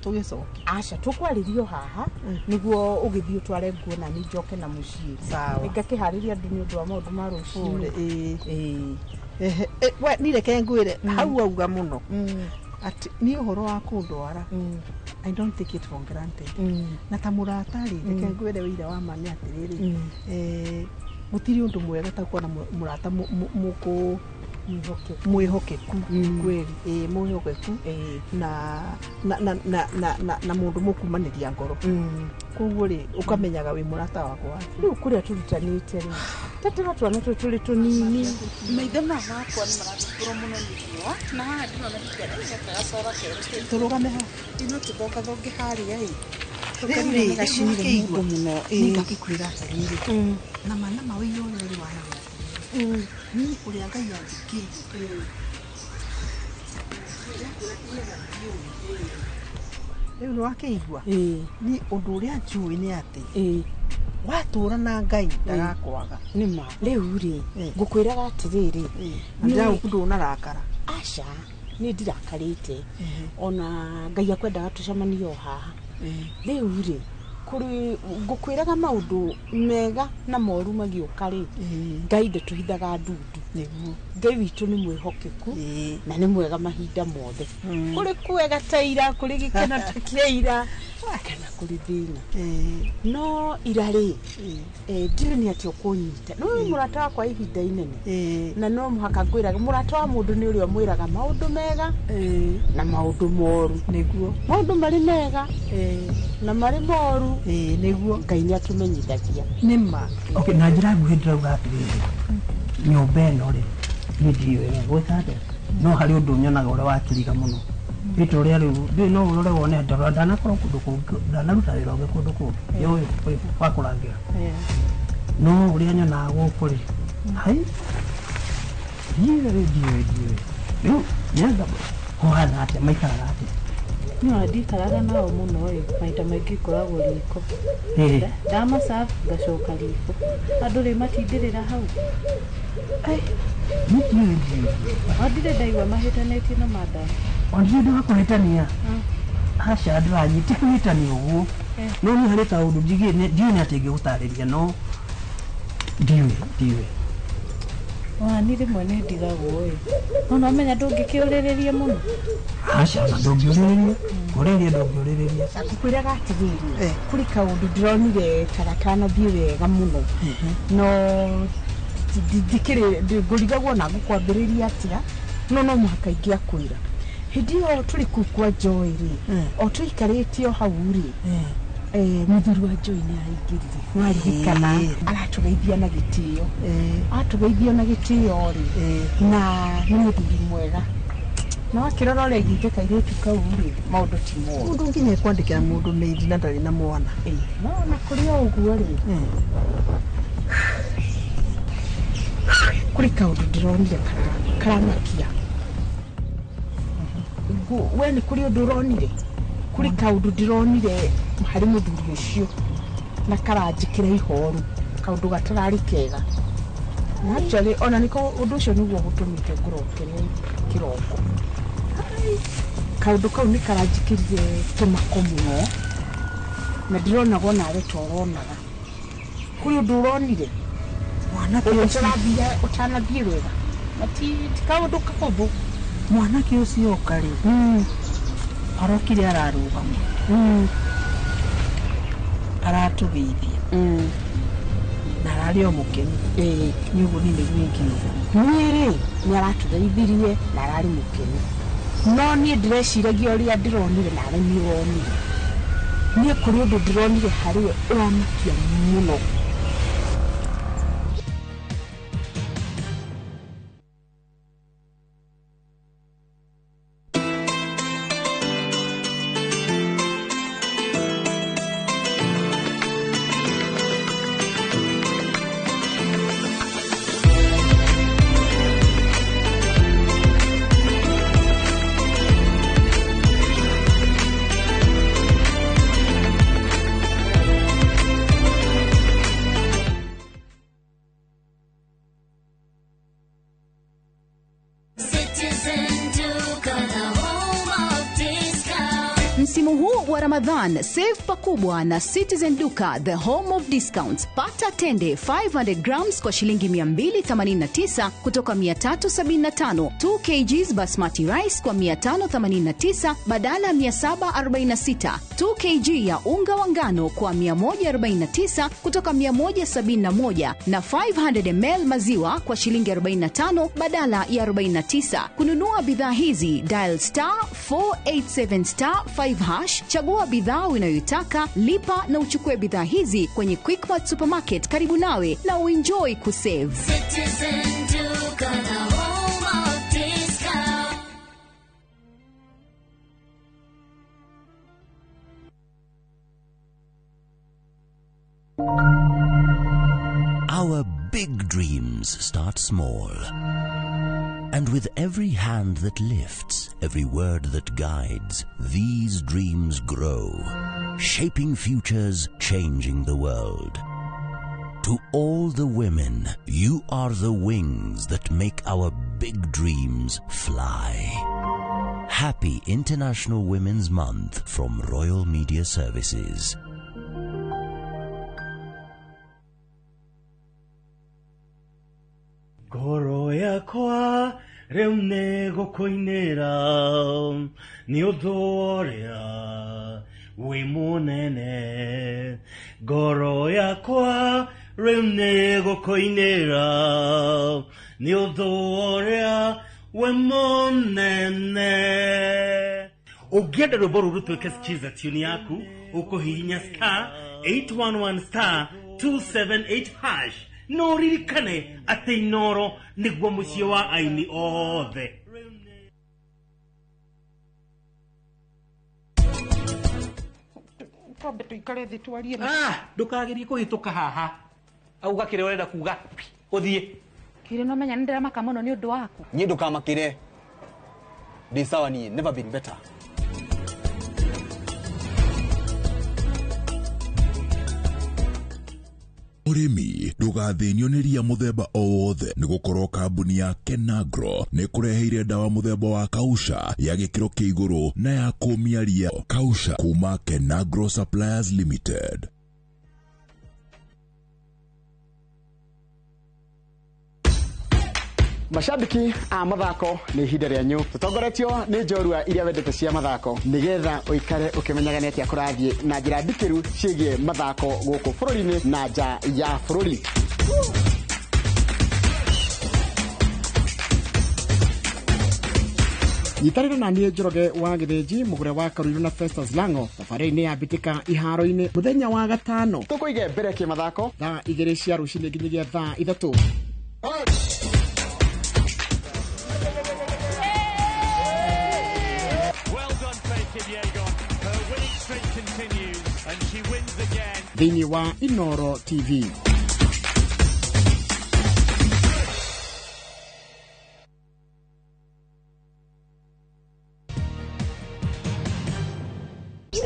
Tũgĩcoke. Aca tũkwarĩrio haha nĩguo ũgĩthiĩ ũtware nguo na niĩ njoke na mũciĩ. Sawa. Ngakĩharĩria andũ nĩ ũndũ wa maũndũ ma rũcinĩ. Ĩĩ. Ĩĩ. Ehe, we ni reke ngwĩre hau auga mũno atĩ niĩ ũhoro wa kũndwara, I don't take it for granted. Na ta mũrata rĩ, reke ngwĩre wĩira wa ma nĩ atĩrĩrĩ, gũtirĩ ũndũ mwega ta kuona mũrata mũkũ Mwĩhokeku. Mwĩhokeku kweli. Ĩĩ, mwĩhokeku na na na na na na, na mũndũ mũkumanĩria ngoro. Koguo rĩ, ũkamenyaga wĩ mũrata wakwa. Rĩu kũrĩa tũrutanĩte rĩ, tatĩra twana tũtũ tũrĩ tũnini. Maitho maya makwa nĩ marathumbũrwo mũno nĩ riũa, na haha ndĩrona gĩkĩra gacora kerũ. Tũrũgame haha. Ino tũthongathonge harĩa ĩ. Rĩu rĩ, Nĩ gacinire nĩũkĩigua? mũndũ mũno. Nĩngakĩkwĩra atĩrĩrĩ, nama nama wĩira ũrĩa ũrĩ wa nama atĩrĩrĩ, niĩ ũrĩa Ngai anjĩkĩire, rĩu nĩwakĩigua, niĩ ũndũ ũrĩa njũĩ nĩ atĩ watũra na Ngai ndagakwaga. Nĩ ma rĩu rĩ, ngũkwĩraga atĩrĩrĩ, Na ndĩragũku ndũnarakara. Aca, niĩ ndirakarĩte, ona Ngai akwendaga tũcemanie o haha. Rĩu rĩ, kũrĩ ngũkwĩraga maũndũ mega na moru magĩũka rĩ, Ngai ndatũhithaga ndundu. Nĩguo. Ngai witũ nĩ mwĩhokeku na nĩ mwega mahinda mothe. Kũrĩ kwega ta ira, kũrĩ gĩkeno ta kĩa ira, kana kũrĩ thĩna. No ira rĩ, ndirĩ nĩ atĩ ũkũnyita no wĩ mũrata wakwa ihinda inene, na no mũhaka ngwĩraga mũrata wa mũndũ nĩ ũrĩa ũmwĩraga maũndũ mega na maũndũ moru. Nĩguo. Maũndũ marĩ mega na marĩ moru. Nĩguo. Ngai nĩ atũmenyithagia. Nĩ ma. Okay, na njĩra nguhĩ ndĩrauga atĩrĩrĩ, nyũmba ĩno rĩ, niĩ ndiũĩ gwĩka atĩa, no harĩ ũndũ nyonaga ũrĩa wakĩriga mũno nĩ ta ũrĩa rĩu ndũĩ, no ũrore wone ndarora ndanakorwo kũndũ kũngĩ, ndanaruta wĩra ũngĩ kũndũ kũngĩ nĩ ũyũ ũyũ wa kũrangĩra, no ũrĩa nyonaga gũkũ rĩ, hai, ndiũĩ ndiũĩ ndiũĩ rĩu nĩanga kũhana atĩa, maikaraga atĩa? Niĩ ndikaraga nao mũno ĩ, maita maingĩ ngoragwo riko. Ndamaserve ngacoka riko. Andũ rĩ matindĩrĩra hau. Niĩ ndiũĩ ndiũĩ. O ndirĩ ndaigua mahĩtanĩtie na madam. Ona ndirĩ wa kũhĩtania, aca, ndĩranyita kũhĩtania ũguo, no niĩ harĩ kaũndũ ndiũĩ nĩ atĩ ingĩgũtarĩria, no ndiũĩ ndiũĩ. Ona niĩ rĩmwe nĩ ndigagwo ĩ. No no menya ndũngĩkĩũrĩrĩria mũno. Aca, ona ndũngĩũrĩrĩria, kũrĩrĩria ndũngĩũrĩrĩria. Ngũkwĩraga atĩrĩrĩ, kũrĩ kaũndũ ndĩronire ta gatanathiĩ wega mũno, no ndikĩrĩ ngũrigagwo na ngũkwambĩrĩria atĩa, no no mũhaka ingĩakwĩra. Hĩndĩ ĩyo tũrĩ kũu kwa Joy rĩ, o tũikarĩte o hau rĩ, mũthuri wa Joy nĩ araingĩrire, nĩwaririkana, aratũgeithia na gĩtĩo, atũgeithia na gĩtĩo rĩ, na nĩ mũthuri mwega, na wakĩrora ũrĩa aigĩte kairĩtu kau rĩ, maũndũ ti moru. Mũndũ nginya ekwandĩkĩra mũndũ maid na ndarĩ na mwana. No ona kũrĩ o ũguo rĩ, kũrĩ kaũndũ ndĩronire karamakia. We nĩ kũrĩ ũndũ ũronire? Kũrĩ kaũndũ ndĩronire harĩ mũthuri ũcio na karanjĩkĩra ihoru, kaũndũ gatararĩ kega. Na actually ona nĩko ũndũ ũcio nĩguo gũtũmĩte ngũrokere kĩroko. Kaũndũ kau nĩ karanjĩkĩrire kĩmako mũno, na ndĩronaga onawe ta ũronaga. Kũrĩ ũndũ ũronire? Mwanake ũcio ũtanathiĩ wega, na ti kaũndũ kahũthũ. Mwanake ũcio oka rĩ, arokire ararũgama, aratũgeithia na ararĩ o mũkenu. Nĩ ũguo niĩ nĩguo ingiuga. Niĩ rĩ, nĩ aratũgeithirie na ararĩ mũkenu, no niĩ ndĩreciragia ũrĩa ndĩronire nawe nĩ ũronire. Niĩ kũrĩ ũndũ ndĩronire harĩ we ũramakia mũno. Msimu huu wa Ramadhan, save pakubwa na Citizen Duka, the home of discounts. Pata tende 500 grams kwa shilingi 289 kutoka 375, 2 kgs basmati rice kwa 589 badala 746, 2 kg ya unga wa ngano kwa 149 kutoka 171 na 500 ml maziwa kwa shilingi 45 badala ya 49. Kununua bidhaa hizi, dial star 487 star 5 hash, chagua bidhaa unayoitaka, lipa na uchukue bidhaa hizi kwenye Quickmart Supermarket karibu nawe na uenjoy kusave. Citizen Duka, the home of discount. Our big dreams start small. And with every hand that lifts, every word that guides, these dreams grow, shaping futures, changing the world. To all the women, you are the wings that make our big dreams fly. Happy International Women's Month from Royal Media Services. Ngoro yakwa rĩu nĩ gũkũinĩra nĩ ũndũ ũrĩa wĩ mũnene. Ngoro yakwa rĩu nĩ gũkũinĩra nĩ ũndũ ũrĩa wĩ mũnene. Ũngĩenda rwĩmbo rũrũ rũtuĩke skiza tune yaku, ũkũhihinya star 811 star 278 hash. No ririkane atĩ Inoro nĩguo mũciĩ wa aini othe. Twambe tũikare thĩ twarie. Ndũkagerie kũhĩtũka haha. Auga kĩrĩa ũrenda kuga ũthiĩ. Kĩrĩa no menya nĩ ndĩramaka mũno nĩ ũndũ waku. Niĩ ndũkamakĩre. Ndĩ sawa niĩ, never been better. Ũrĩmi ndũgathĩnio nĩ ria mũthemba o wothe nĩ gũkorwo kambuni ya Kenagro nĩ kũreheire ndawa mũthemba wa Kausha ya gĩkĩro kĩa igũrũ na ya kũmia ria. Kausha kuma Kenagro Suppliers Limited. Mashabiki a mathako nĩ ihinda rĩanyu tũtongoretio nĩ njorua iria wendete cia mathako nĩgetha ũikare ũkĩmenyaga nĩ atĩa kũrathiĩ na njĩra ndikĩru ciĩgiĩ mathako gũkũ bũrũri-inĩ na nja ya bũrũri. Nyitanĩra na niĩ Njoroge wa Gĩthĩnji mũgũre wa Karuiru na Festus Lango thabarĩ-inĩ ya mbĩtĩka iharo-inĩ mũthenya wa gatano tũkũige mbere kĩmathako thaa 2 cia rũcinĩ nginyagia thaa 3. Thĩinĩ wa Inoro TV.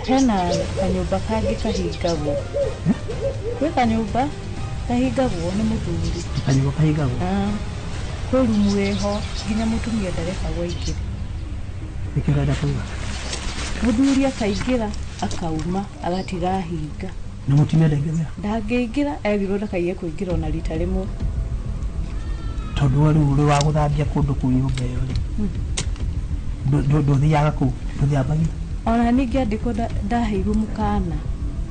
Hena kanyũmba kangĩ kahingagwo. Gwĩ kanyũmba kahingagwo nĩ mũthuri. Kanyũmba kahingagwo? Kwĩ rumu ĩho nginya mũtumia ndarekagwo aingĩre. Nĩkĩo ũrenda kuga? Mũthuri akaingĩra akauma agatiga ahinga. Na mũtumia ndaingĩra? Ndangĩingĩra, erirwo ndakaiye kũingĩra ona rita rĩmwe. Tondũ we rĩu ũrĩ wa gũthambia kũndũ kũu nyũmba ĩyo rĩ, ndũthiaga kũu, ndũthambagia? Ona ningĩ andĩkwo ndaheirwo mũkana.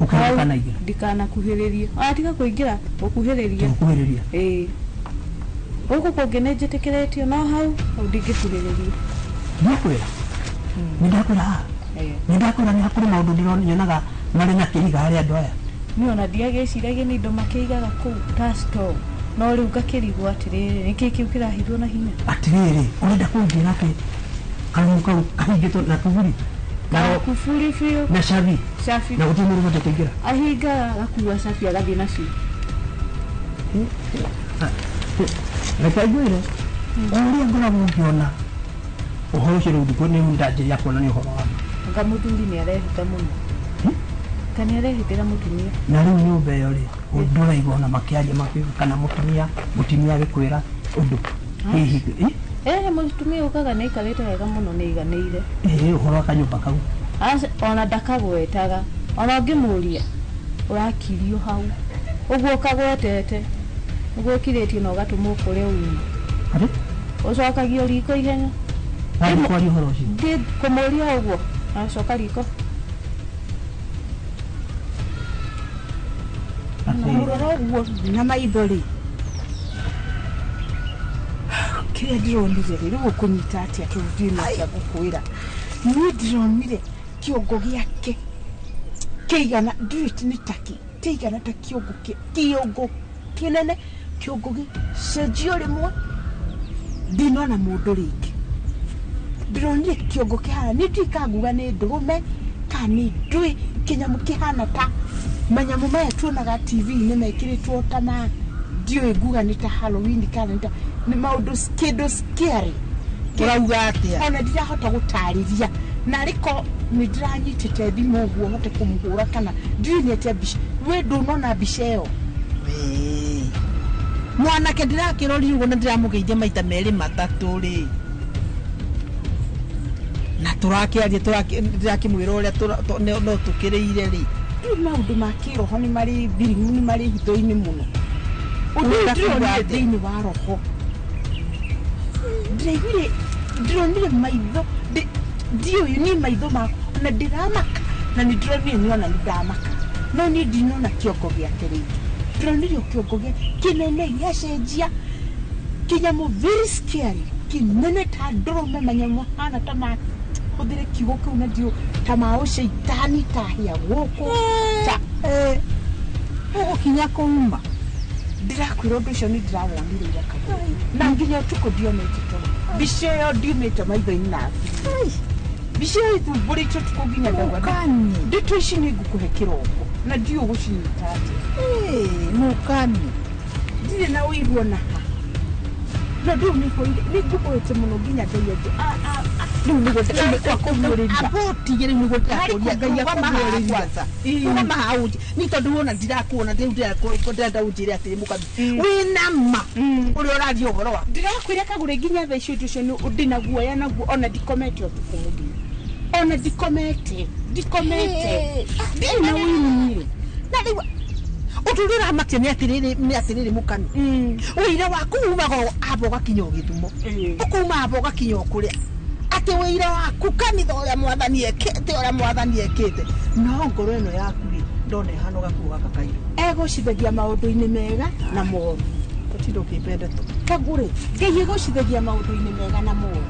Ũkaheo mũkana aingĩra? Ndikanakuhĩrĩrie. Ona tiga kũingĩra, gũkuhĩrĩria. Gũkuhĩrĩria? Ĩĩ. Gũkũ kũngĩ nĩ njĩtĩkĩrĩtio no hau ndingĩkuhĩrĩria. Nĩkwĩra? Nĩ ndakwĩra haha? Nĩ ndakwĩra nĩ hakũrĩ maũndũ ndĩronyonaga marĩ na kĩhiga harĩ andũ aya. Niĩ ona ndiagĩciragia nĩ indo makĩigaga kũu ta store. No rĩu ngakĩrigwo atĩrĩrĩ, nĩkĩĩ kĩu kĩrahithwo na hinya? Atĩrĩrĩ, ũrenda kũnjĩra atĩ karumu kau kahingĩtwo na kuburi? Na kuburi biũ. Na cabi? Cabi. Na gũtirĩ mũndũ ũbatiĩ kũingĩra? Ahingaga agakua cabi agathiĩ nacio. Reke ngwĩre, o ũrĩa ngoragwo ngĩona ũhoro ũcio rĩu nĩ ndanjĩrĩria kuona nĩ ũhoro wa ma. Anga mũthuri nĩ arehitha mũno. Ka nĩ arehithĩra mũtumia. Na rĩu nyũmba ĩyo rĩ, ndũraigua ona makĩaria makiuga kana mũtumia agĩkwĩra ũndũ hihi? Mũtumia ũkaga nĩ aikarĩte wega mũno nĩ aiganĩire. Ĩĩ, ũhoro wa kanyũmba kau. Ona ndakagwetaga ona ũngĩmũria ũrakirio hau ũguo ũkagwetete ũguo ũkirĩtie na ũgatũmwo kũrĩa uma. Ũcokagio riko ihenya. Wathiĩ kwaria ũhoro ũcio? Thiĩ kũmũria ũguo acoka riko. Mũrora ũguo na maitho rĩ kĩrĩa ndĩronire rĩ rĩu ũkũnyita atĩa tondũ ndiũĩ nĩ atĩa ngũkwĩra. Niĩ ndĩronire kĩongo gĩake kĩigana ndiũĩ nĩ takĩ kĩigana ta kĩongo kĩongo kĩnene kĩongo gĩcenjio rĩmwe ndinona mũndũ rĩngĩ. Ndĩronire kĩongo kĩhana nĩ ndiũĩ kana nguga nĩ ndũrũme kana nĩ ndũĩ kĩnyamũ kĩhana ta manyamũ maya tuonaga TV-inĩ mekĩrĩtwo ta ma ndiũĩ nguga nĩ ta Halloween kana nĩ ta nĩ maũndũ kĩndũ scary. Ũrauga atĩa? Ona ndirahota gũtarĩria na rĩko nĩ ndĩranyitĩte thimũ ũguo hote kũmũhũra kana ndiũĩ nĩ atĩa mbica we ndũnona mbica ĩyo. Mwanake ndĩrakĩroria ũguo na ndĩramũgeithia maita merĩ matatũ rĩ na tũrakĩaria ndĩrakĩmwĩra ũrĩa no tũkĩrĩire rĩ. Rĩu maũndũ ma kĩroho nĩ marĩ thirimu nĩ marĩ hitho-inĩ mũno. Ũndũ ũyũ ndĩronire thĩinĩ wa roho ndĩraiguire ndĩronire maitho ndiũĩ niĩ maitho makwa ona ndĩramaka na nĩ ndĩronire nĩ ona nĩ ndamaka no niĩ ndinona kĩongo gĩake rĩngĩ. Ndĩronire kĩongo gĩake kĩnene gĩacenjia kĩnyamũ very scary kĩnene ta ndũrũme manyamũ hana ta ma hũthĩre kiugo kĩu na ndiũ ta ma ũcaitani ta hĩa gũkũ ta ũgũkinya kũuma. Ndĩrakwĩra ũndũ ũcio nĩ ndĩrawonire ira kamwe na nginya ũtukũ ndionete toro mbica ĩyo ndiumĩte maitho-inĩ na mbica ĩyo ĩthumbũrĩte ũtukũ nginya ndauga ndeto ici nĩ ngũkũhe kĩroko na ndiũĩ ũgũcinyita atĩa. Mũkani ndirĩ na ũiru ona ha no rĩu nĩ ngũkũhĩte mũno nginya Ngai angĩ rĩu nĩguo ndĩrakũguũrĩria abotige rĩu nĩguo ndĩrakũria Ngai akũguũrĩria kwanza rũgama haha ũnjĩ ni tondũ wona ndirakuona rĩu ndĩrenda ũnjĩre atĩrĩ mũkami wĩna ma ũrĩa ũraria ũhoro wa ndĩrakwĩra kagũre nginya thaa icio ũndũ ũcio ndĩna guoya naguo ona ndikomete ũtukũ mũgima ona ndikomete ndirĩ na ũiru niĩ na rĩu ũndũ ũrĩa ũramakia nĩ atĩrĩrĩ mũkami ũira waku umaga amba ũgakinya o Gĩthumo ũkauma amba ũgakinya o kũrĩa atĩ wĩira waku kanitha ũrĩa mwathani ekĩte ũrĩa mwathani ekĩte no ngoro ĩno yaku rĩ ndona ĩhana gakuo gaka kairũ egũcithagia maũndũ-inĩ mega na moru. Tũtinda ũkĩmbe ndeto kagũre Ngai egũcithagia maũndũ-inĩ mega na moru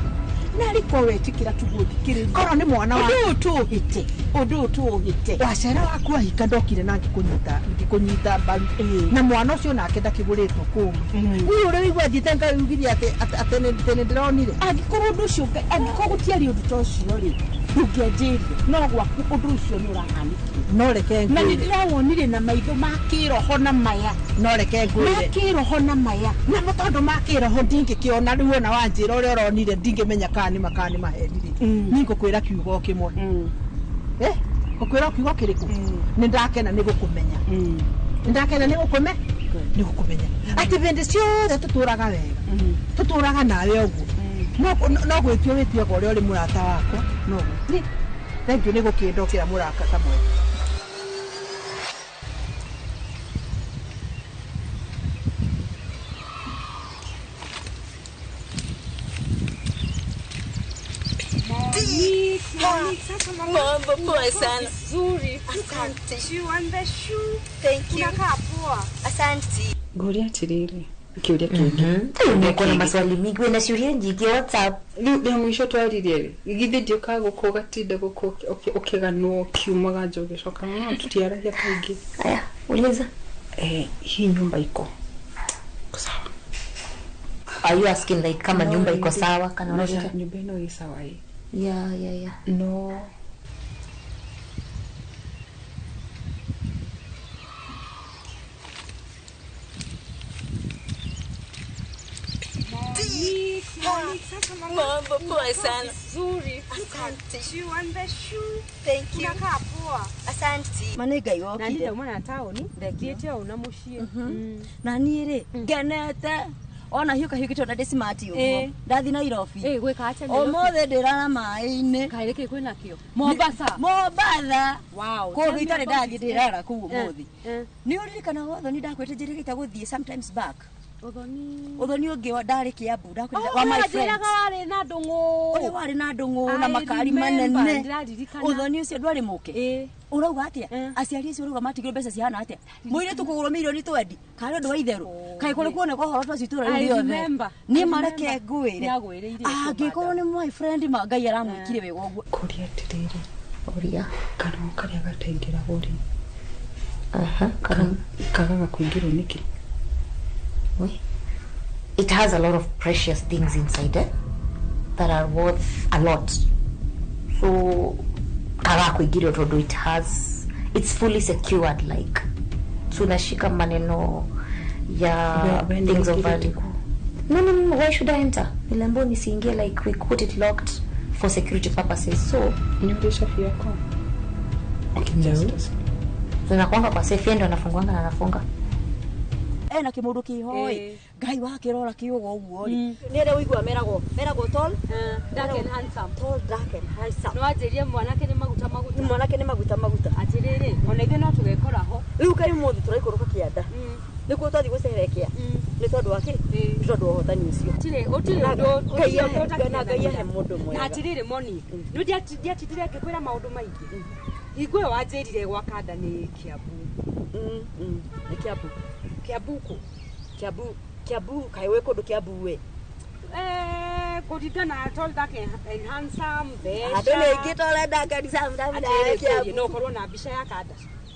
na rĩkorwo wetĩkĩra tũgũthikĩrĩria korwo nĩ mwana wa ũndũ ũyũ tũũhĩte ũndũ ũyũ tũũhĩte wacera waku ahika ndokire na ngĩkũnyita mbaru na mwana ũcio nake ndakĩgũrĩtwo kũu niĩ ũrĩa wĩigua thiĩte ngaiugithia atĩ nĩ ndĩronire angĩkorwo ũndũ ũcio angĩkorwo gũtiarĩ ũndũ ta ũcio rĩ ndũngĩanjĩria no gwaku ũndũ ũcio nĩ ũrahanĩkire no reke na nĩ ndĩrawonire na maitho ma kĩroho na maya no reke ngwĩre ma kĩroho na maya namo tondũ ma kĩroho ndingĩkĩona rĩu ona wanjĩra ũrĩa ũronire ndingĩmenya kana nĩ ma kana nĩ maheni rĩ niĩ ngũkwĩra kiugo kĩmwe ngũkwĩra kiugo kĩrĩkũ nĩ ndakena nĩ gũkũmenya nĩ ndakena nĩ gũkũmenya atĩ hĩndĩ ciothe tũtũraga wega tũtũraga nawe ũguo no gwĩtua wĩtuaga ũrĩa ũrĩ mũrata wakwa no gwĩtua thengiũ nĩ gũkĩndokĩra mũrata ta mwega. Mambo poa sana. Vizuri. Asante. Shoe on the shoe. Thank you. Unakaa poa. Asante. Ngũria atĩrĩrĩ kĩũria kĩngĩ. Niko na maswali mingi wena ciũria nyingĩ WhatsApp. Rĩu rĩa mũico twaririe rĩ githĩ ndiũkaga gũkũ ũgatinda gũkũ ũkĩganwo ũkiumaga nja ũgĩcoka no tũtiaragia kaingĩ. Aya, uliza. Hii nyumba iko sawa? Are you asking like kama nyumba iko sawa kana unataka nyumba ino ĩ sawa ĩ? Yeah. No. Mambo poa sana. Vizuri. Asante. Shoe on the shoe. Thank you. Unakaa poa. Asante. Mane Ngai wokire. Na niĩ ndauma na taũni, thiĩte o na mũciĩ. Na niĩ rĩ, ngenete. Ona hiuka hiukite ona ndĩ smart ũguo. Ndathi Nairobi. Gwĩka atĩa Nairobi? Ũmũthĩ ndĩrara maĩ-inĩ. Kaĩ kĩ kwĩna kĩo? Mombasa. Mombasa. Wow. Kũndũ itarĩ ndathiĩ ndĩrara kũu ũmũthĩ. Nĩ ũririkana Wathoni ndakwĩte njĩrĩgĩte gũthiĩ sometimes back. Uthoni ũngĩ ndarĩ Kiambu ndakwĩrire wa my friend. Warĩ na ndũng'ũ. Ũrĩa warĩ na ndũng'ũ na makari manene. Uthoni ũcio ndwarĩ mũke. Ũrauga atĩa? Aciari acio ũrauga matigirwo mbeca cihana atĩa? Mũirĩtu kũgũrwo mirioni 20. Karĩ ũndũ wa itherũ. Kaĩ kũrĩ kuoneka ũhoro twa itũra rĩu rĩothe. Niĩ mareke ngwĩre. Angĩkorwo nĩ my friend ma Ngai aramwĩkire wega ũguo. Kũria atĩrĩrĩ. Ũria. Kanua karĩa gataingĩragwo rĩ. Aha, kagaga kũingĩrwo nĩkĩ? It has a lot of precious things inside it that are worth a lot. So it has, it's fully secured, like tunashika maneno ya things of value. No, why should I enter? Nilembo nisiingie, like we put it locked for security purposes. So tunakuanga kwa safe, ndo anafunguanga na anafunga. Ena kimundu kihoi Ngai wakirora kiugo uguo ri ni ria uigua meragwo tall dark and handsome, tall dark and handsome. No anjirie mwanake ni maguta maguta, mwanake ni maguta maguta. Atiriri ona ithuĩ no tugekora ho riu kai muthi turaikũrũka kĩanda nikuo twathi gũcerekea nĩ tondũ wa kĩ? Nĩ tondũ wa ũhotani ũcio. Ũtirĩ ũndũ na Ngai ahe mũndũ mwega. Na atiriri Monique, nĩ ndiatindire ngĩkwĩra maũndũ maingĩ. Hingo ĩyo wanjĩrire gwa kanda nĩ Kiambu. Nĩ Kiambu. Kiambu kũ? Kiambu kaĩ wĩ kũndũ Kiambu we? Kũringana tall dark and handsome mbeca. Andũ nĩ aingĩ tall dark and handsome Kiambu. No ũkorwo na mbica ya kanda.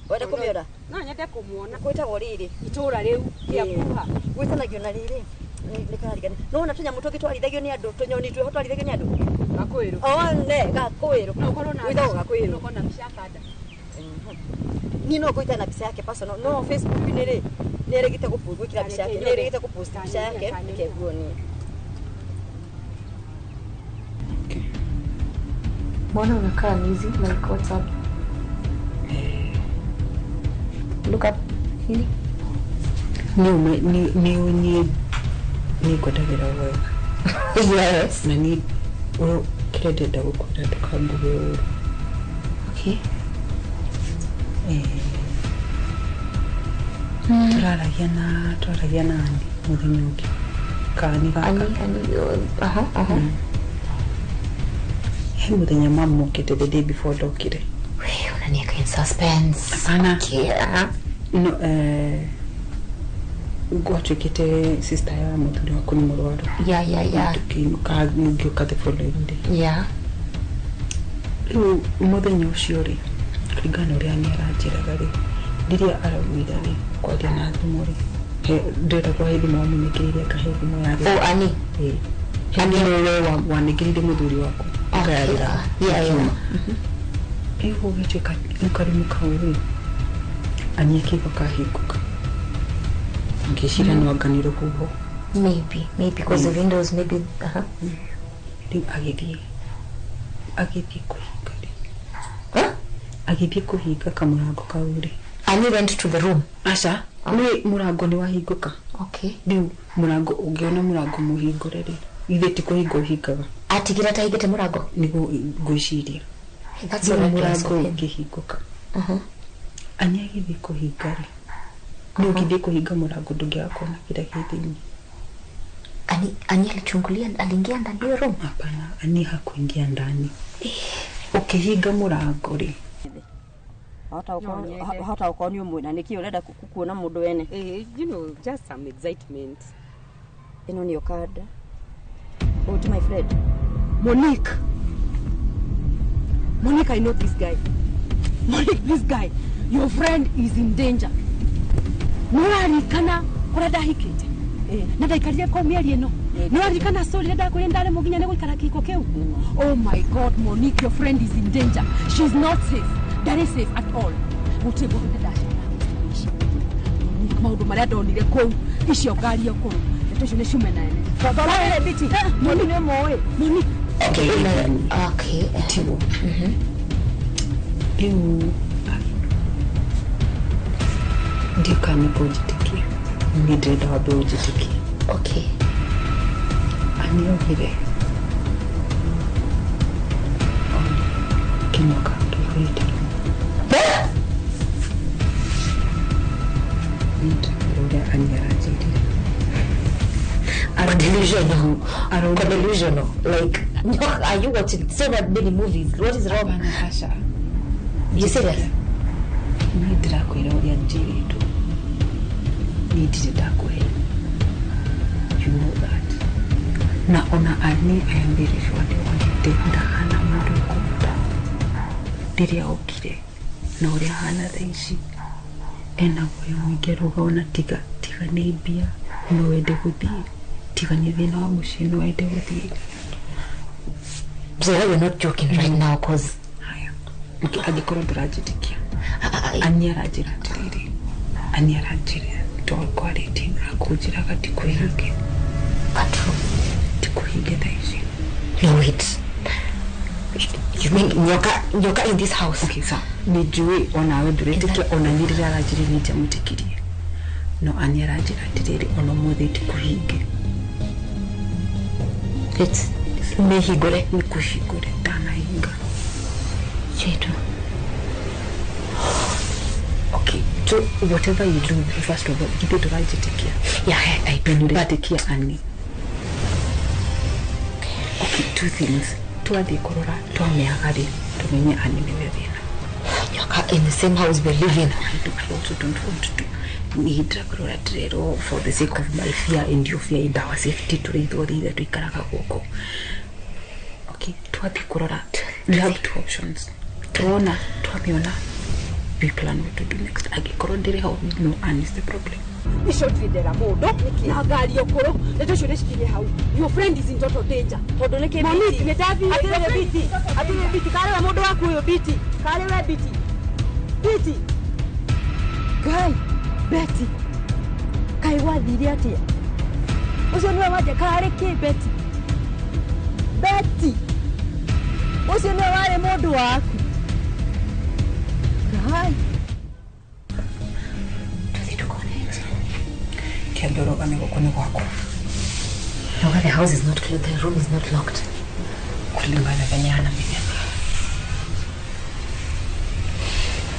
Wenda kũmĩona? No nyende kũmuona. Gwĩtagwo rĩrĩ itũra rĩu Kiambu ha. Gwĩtanagio na rĩrĩ nĩ kararigana. No wona tũnyamũ tũngĩ twarithagio nĩ andũ, tũnyoni twĩho twarithagio nĩ andũ. Gakwĩrũ. One gakwĩrũ. No ũkorwo na gwĩtagwo gakwĩrũ. No ũkorwo na mbica ya kanda. Ni no ngũita na mbica yake personal. No Facebook-inĩ rĩ nĩ erĩgĩte gwĩkĩra mbica yake, nĩ erĩgĩte kũpost mbica yake reke nguonie. Mbona unakaa busy like what's up? Look up. Nini? Ni ngwendagĩra wega. Yes. Na ni kĩrĩa ndĩrenda gũkwĩra ndũkanguge ũru. Okay. Twaragia na Ani mũthenya ũngĩ. Kaani gaka. Ani, aha. He mũthenya mamu okĩte the day before ndokire. We, unaniweka in suspense. Hapana. Okay, aha. No, gwatuĩkĩte sister ya mũthuri waku nĩ mũrwaru. Yeah. Tũkĩinũka ngĩũka the following day. Yeah. Rĩu mũthenya ũcio rĩ, kũringana na ũrĩa nĩ aranjĩraga rĩ, rĩrĩa araugire rĩ, kwaria na thimũ rĩ, ndĩrenda kwa thimũ wamũnengĩrĩire akahe thimũ yake. Oh, Ani. Ĩĩ. Ani nĩwe wanengĩrĩire mũthuri waku. Ũkayarĩra. Yeah. Rĩu gũgĩtuĩka karumu kau rĩ, Ani akĩigua kahingũka. Ngĩciria no anga nĩ rũhuho. Maybe because the windows maybe. Rĩu agĩthiĩ kũhinga rĩ. Agĩthiĩ kũhinga kamũrango kau rĩ. Ani went to the room. Aca, nĩ mũrango nĩ wahingũka. Okay. Rĩu mũrango ũngĩona mũrango mũhingũre rĩ, ithe ti kũhinga ũhingaga. Atigĩra ta hingĩte mũrango? Nĩguo ngwĩciria. That's what mũrango ũngĩhingũka. Ani agĩthiĩ kũhinga rĩ, nĩ ũngĩthiĩ kũhinga mũrango ndũngĩaga kuona kĩrĩa kĩ thĩinĩ. Ani alichungulia, aliingia ndani ya room? Hapana, Ani hakuingia ndani. Ũkĩhinga mũrango rĩ, Wahota gũkorwo nĩ ũmwe na nĩkĩ ũrenda kuona mũndũ wene. You know, just some excitement. Ĩno nĩyo kanda. Oh, to my friend. Monique. Monique, I know this guy. Monique, this guy. Your friend is in danger. Nĩũraririkana kũrĩa ndahikĩte? Na ndaikarire kũu mĩeri ĩno. Nĩũraririkana story ĩrĩa ndakwĩrire ndaremwo nginya nĩ gũikara kĩhiko kĩu? Oh my God, Monique, your friend is in danger. She's not safe. Ndarĩ safe at all. Gũtirĩ mũndũ ndacera. Monique, maũndũ marĩa ndonire kũu, icio ngari kũu. Ndeto icio nĩ ciume na ene. Baba, Biti. Monique nĩ mũĩ. Monique. Okay. Tiguo. Rĩu ndiũĩ kana nĩ kũnjĩtĩkia. Niĩ ndĩrenda wambe ũnjĩtĩkie. Okay. Aniogire kĩnyoka kĩihũrĩte ũrĩa Ani aranjĩrire. Delusional. Delusional. Like, no, are you watching so many movies? What is wrong? You serious? Niĩ ndĩrakwĩra ũrĩa njĩrĩtwo. Niĩ ndirĩ ndakũhe. You know that. Na ona Ani, I am very sure nĩwonete ndahana mũndũ ũkũhota. Rĩrĩa okire na ũrĩa ahana thaa ici ena guoya mũingĩ arauga ona tiga nĩ mbia no wende gũthiĩ, tiga nĩ thĩna wa mũciĩ no wende gũthiĩ. So we're not joking right now, cause haya angĩkorwo ndũranjĩtĩkia Ani aranjĩra atĩrĩrĩ, Ani aranjĩra twarĩtie na akũnjĩraga tikũhinge. Tikũhinge thaa ici. No, wait. You mean nyoka in this house? Okay, so nĩ njũĩ onawe ndũretĩkia ona niĩ rĩrĩa aranjĩrire nĩ ndiamwĩtĩkirie. No Ani aranjĩra atĩrĩrĩ ona ũmũthĩ tikũhinge. Nĩhingũre? Nĩkũhingũre ndanahinga. Chetu. Okay, so whatever you do, first of all, githĩ ndũranjĩtĩkia? Yeah, I do. Ndũretĩkia Ani. Okay, two things. Twathiĩ kũrora twamĩaga rĩ tũmenye Ani nĩwe thĩna. Nyoka in the same house we live in. I also don't want to niĩ ndĩrakũrora ndĩrerwo for the sake of my fear and your fear and our safety tũrĩ ithuothe ithe tũikaraga gũkũ. Okay, twathiĩ kũrora we have two options. Tuona twamĩona we plan what to do next. Angĩkorwo ndĩrĩ ho we know Anne is the problem. Icio ndirĩ mũndũ na ngari ũkũrũ nĩ tũcio cikinye hau. Your friend is in total danger. Tondũ nĩ kĩ Monique nĩ ndathiĩ atĩrĩrĩ Biti, atĩrĩrĩ Biti, karĩ we mũndũ waku ũyũ Biti, karĩ we Biti, Biti. Ngai, Betty, kaĩ gwathire atĩa? Ũcio nĩwe wanja karĩ kĩ Betty? Betty, ũcio nĩwe warĩ mũndũ waku. Ngai. No, the house is not closed, the room is not locked. Kulingana venye anamenya.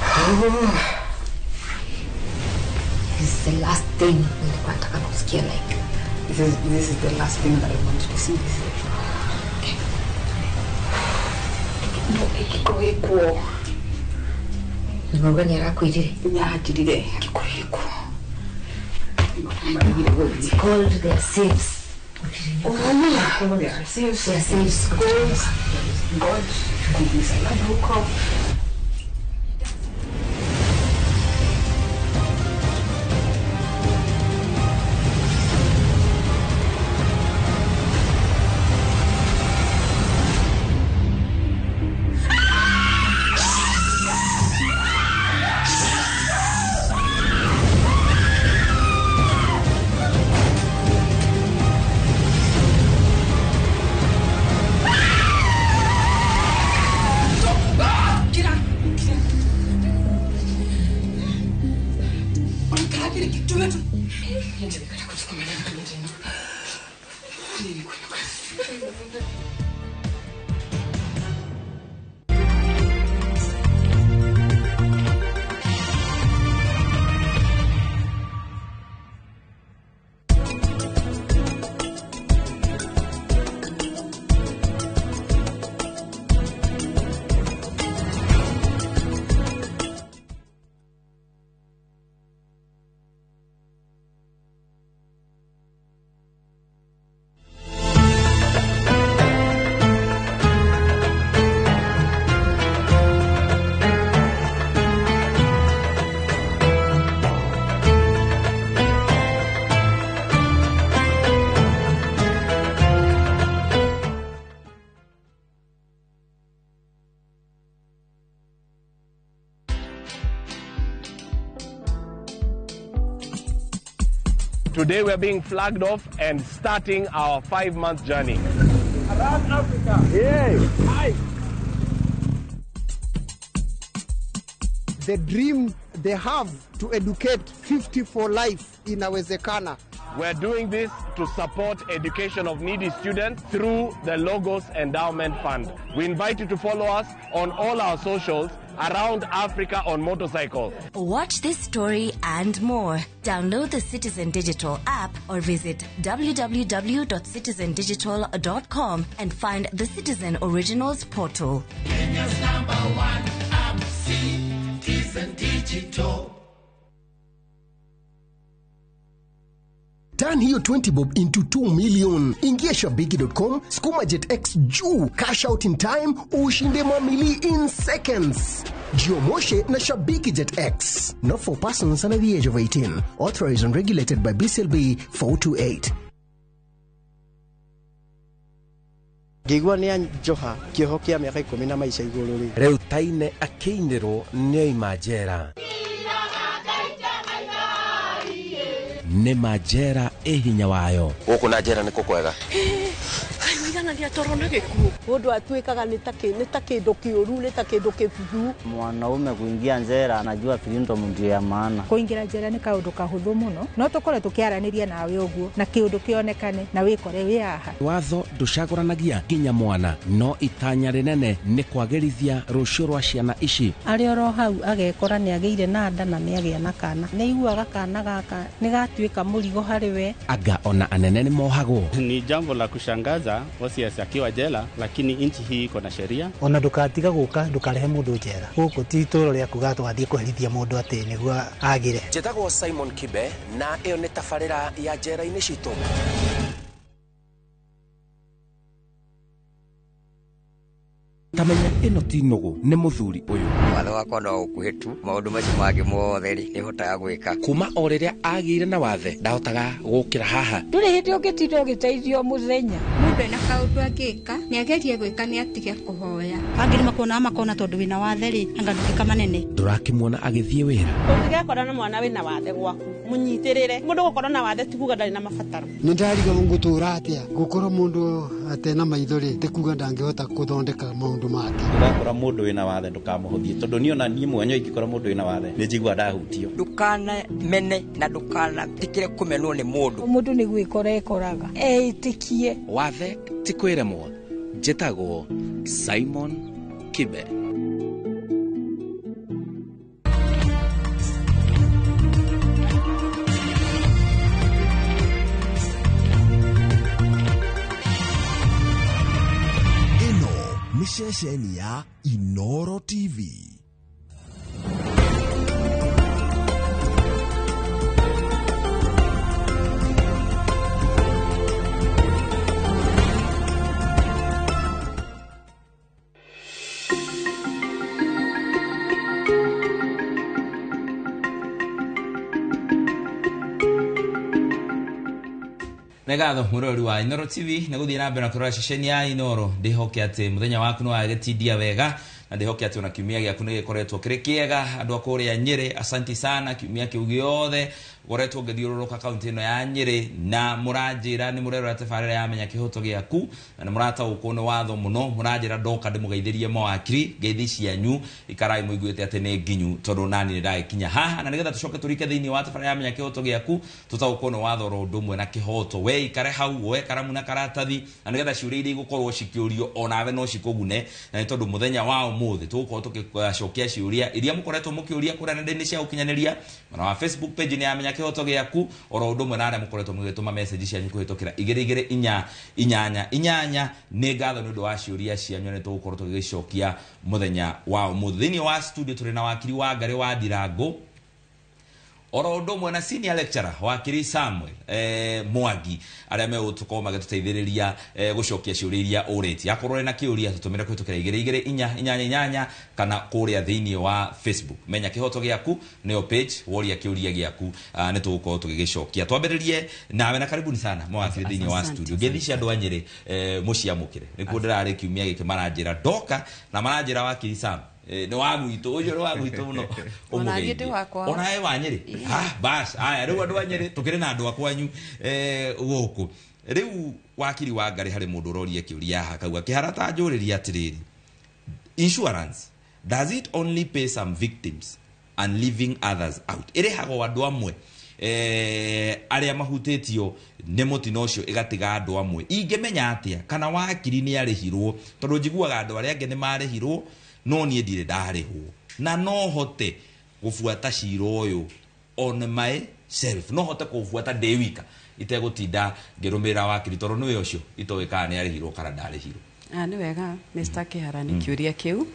Oh. This is the last thing nilikuwa nataka kusikia like. This is the last thing that I wanted to see. Okay. No, ikiko. Nimeuga ni arakwirire. Nyaranjirire ikiko. It's called their safes. Oh, they are safes. They are safes. God, God. Today we're being flagged off and starting our 5-month journey. Around Africa. Yeah. Hi. The dream they have to educate 50 for life inawezekana. We're doing this to support education of needy students through the Logos Endowment Fund. We invite you to follow us on all our socials around Africa on motorcycle. Watch this story and more. Download the Citizen Digital app or visit www.citizendigital.com and find the Citizen Originals portal. Kenya's number one app, Citizen Digital. Turn hiyo 20 bob into 2 million. Ingia shabiki.com, sukuma jet x juu, cash out in time, ushinde mamili in seconds. Jiomoshe na Shabiki Jet X. Not for persons under the age of 18. Authorized and regulated by BCLB 428. Ngĩigua nĩ anjoha kĩoho kĩa mĩaka 10 na maica igũrũ rĩ. Rĩu taine akĩinĩrwo nĩ oima njera. Nĩ ma njera ĩ hinya wayo. Gũkũ na njera nĩ kũkwega. Mũigana nĩ atorwo na gĩkuũ. Mũndũ atuĩkaga nĩ ta kĩndũ kĩũru, nĩ ta kĩndũ kĩbuthu. Mwanaume kuingia njera anajua freedom ndio ya maana. Kũingĩra njera nĩ kaũndũ kahũthũ mũno, no tũkorwo tũkĩaranĩria nawe ũguo na kĩũndũ kĩonekane na wĩkore wĩ haha. Watho ndũcagũranagia nginya mwana, no itanya rĩnene nĩ kwagĩrithia rũciũ rwa ciana ici. Arĩ oro hau agekora nĩ agĩire na nda na nĩ agĩa na kana. Nĩ aiguaga kana gaka nĩ gatuĩka mũrigo harĩ we. Anga ona anene nĩ mohagwo. Ni jambo la kushangaza Osias akiwa jela, lakini nchi hii iko na sheria. Ona ndukatiga guka ndukarehe mundu njera guku ti itũũra rĩa kuga twathiĩ kũherithia mũndũ atĩ nĩguo agĩre. Njĩtagwo Simon Kibe na ĩyo nĩ tabarĩra ya njera-inĩ citũ. Tamenya ĩno ti nũgũ nĩ mũthuri ũyũ. Watho wakwa no ũkuhĩ tu, maũndũ macio mangĩ mothe rĩ nĩhotaga gwĩka. Kuma o rĩrĩa agĩire na wathe ndahotaga gũkĩra haha. Ndũrĩ hĩndĩ ũngĩtinda ũgĩteithio mũthenya. Mũndũ ena kaũndũ angĩka nĩagerie gwĩka nĩ atige kũhoya. Angĩ nĩ makuonaga makona tondũ wĩna wathe rĩ anga ndũngĩka manene. Ndũrakĩmuona agĩthiĩ wĩra. Ũngĩgekora na mwana wĩna wathe gwaku mũnyitĩrĩre. Mũndũ gũkorwo na wathe ti kuga ndarĩ na mabataro. Nĩ ndariga ngũtũra atĩa gũkorwo mũndũ atena maitho rĩ ti kuga ndangĩhota gũthondeka maũndũ make. Ũgakora mũndũ wĩna wathe ndũkamũhũthie tondũ niĩ ona niĩ mwene ingĩkora mũndũ wĩna wathe nĩ njiguaga ndahutio. Ndũkanamene na ndũkanetĩkĩre kũmenwo nĩ mũndũ. Mũndũ nĩ gwĩkora ekoraga eĩtĩkie. Wathe ti kwĩremwo. Njĩtagwo Simon Kibe. Nĩ ceceni ya Inoro TV. Nĩ ngatho mũrori wa Inoro TV nĩ gũthiĩ na mbere na kũrora ceceni ya Inoro. Ndĩhoke atĩ mũthenya waku nĩ wagĩtindia wega na ndĩhoke atĩ ona kiumia gĩaku nĩ gĩkoretwo kĩrĩ kĩega. Andũ a kũrĩa Nyĩrĩ, asanti sana kiumia kĩu gĩothe ngoretwo ngĩthiũrũrũka kaunti ĩno ya Nyĩrĩ na mũranjĩra nĩ mũrerora tabarĩra ya Menya Kĩhoto Gĩaku na nĩ mũrataũkwo nĩ watho mũno. Mũranjĩra ndoka ndĩmũgeithĩrie mawakiri, ngeithi cianyu ikarai mũiguĩte atĩ nĩ nginyu tondũ nani nĩ ndagĩkinya haha, na nĩgetha tũcoke tũrike thĩinĩ wa tabarĩra ya Menya Kĩhoto Gĩaku tũtaũkwo nĩ watho oro ũndũ ũmwe na kĩhoto. We ikare hau woe karamu na karatathi na nĩgetha ciũria iria igũkorwo cikĩũrio onawe no cikũgune, na nĩ tondũ mũthenya wa ũmũthĩ tũgũkorwo tũgĩcokia ciũria iria mũkoretwo mũkĩũria kũrĩa nenda-inĩ cia ũkinyanĩria mwena wa Facebook page nĩ ya Menya Kĩhoto Gĩaku oro ũndũ ũmwe na arĩa mũkoretwo mũgĩtũma message cianyu kũhĩtũkĩra 2 2 4 8 8. Nĩ ngatho nĩ ũndũ wa ciũria cianyu nĩ tũgũkorwo tũgĩgĩcokia mũthenya wa ũmũthĩ. Thĩinĩ wa studio tũrĩ na wakiri wa Ngarĩ wa Ndirango oro ũndũ ũmwe na senior lecturer wakiri Samuel Mwangi arĩa megũtũkorwo magĩtũteithĩrĩria gũcokia ciũria iria ũrĩtie. Akorwo ũrĩ na kĩũria tũtũmĩre kũhĩtũkĩra 2 2 4 8 8 kana kũrĩa thĩinĩ wa Facebook Menya Kĩhoto Gĩaku nĩyo page, woria kĩũria gĩaku nĩ tũgũkorwo tũgĩgĩcokia. Twambĩrĩrie nawe na karibuni sana mawakiri thĩinĩ wa studio. Ngeithi cia andũ a Nyĩrĩ mũciamũkĩre nĩkuo ndĩrarĩ kiumia gĩkĩ maranjĩra ndoka na maranjĩra wakiri Sam nĩ wa gwitũ ũcio nĩ wa gwitũ mũno ũmũgeithie onawe wa Nyĩrĩ. Bas aya rĩu andũ a Nyĩrĩ tũkĩrĩ na andũ a kwanyu gũkũ. Rĩu wakiri wa Ngarĩ harĩ mũndũ ũroria kĩũria haha kauga kĩhara ta njũrĩria atĩrĩrĩ, insurance does it only pay some victims and leaving others out? Ĩrĩhagwo andũ amwe Arĩa mahutĩtio nĩ mũtino ũcio ĩgatiga andũ amwe. Ingĩmenya atĩa kana wakiri nĩ arĩhirwo, tondũ njiguaga andũ arĩa angĩ nĩ marĩhirwo no niĩ ndirĩ ndarĩhwo, na no hote gũbuata cira ũyũ on my self, no hote kũbuata ndĩ wika itegũtinda ngĩrũmĩrĩra wakiri, tondũ nĩwe ũcio itoĩ kana nĩ arĩhirwo kana ndarĩhirwo. Nĩ wega Mr. Kihara nĩ kĩũria kĩu.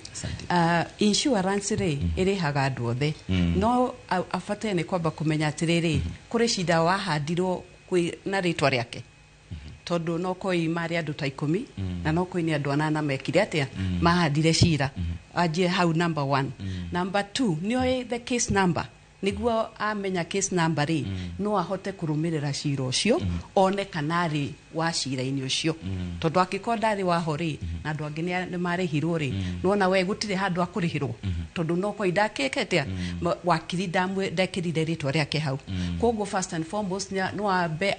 Insurance rĩ ĩrĩhaga andũ othe, no abataire nĩ kwamba kũmenya atĩrĩrĩ, kũrĩ cida wahandirwo na rĩtwa rĩake, tondũ no koi marĩ andũ ta 10 na no koi nĩ andũ 8 mekire atĩa mahandire cira. Anjie hau number 1. Number 2 nĩoĩ the case number, nĩguo amenya case number rĩ no ahote kũrũmĩrĩra cira ũcio one kana arĩ wa cira-inĩ ũcio, tondũ angĩkorwo ndarĩ waho rĩ na andũ angĩ nĩ marĩhirwo rĩ, nĩwona we gũtirĩ handũ akũrĩhĩrwo, tondũ no koi ndakĩke atĩa wakiri ndekĩrire rĩtwa rĩake hau. Koguo first and foremost no ambe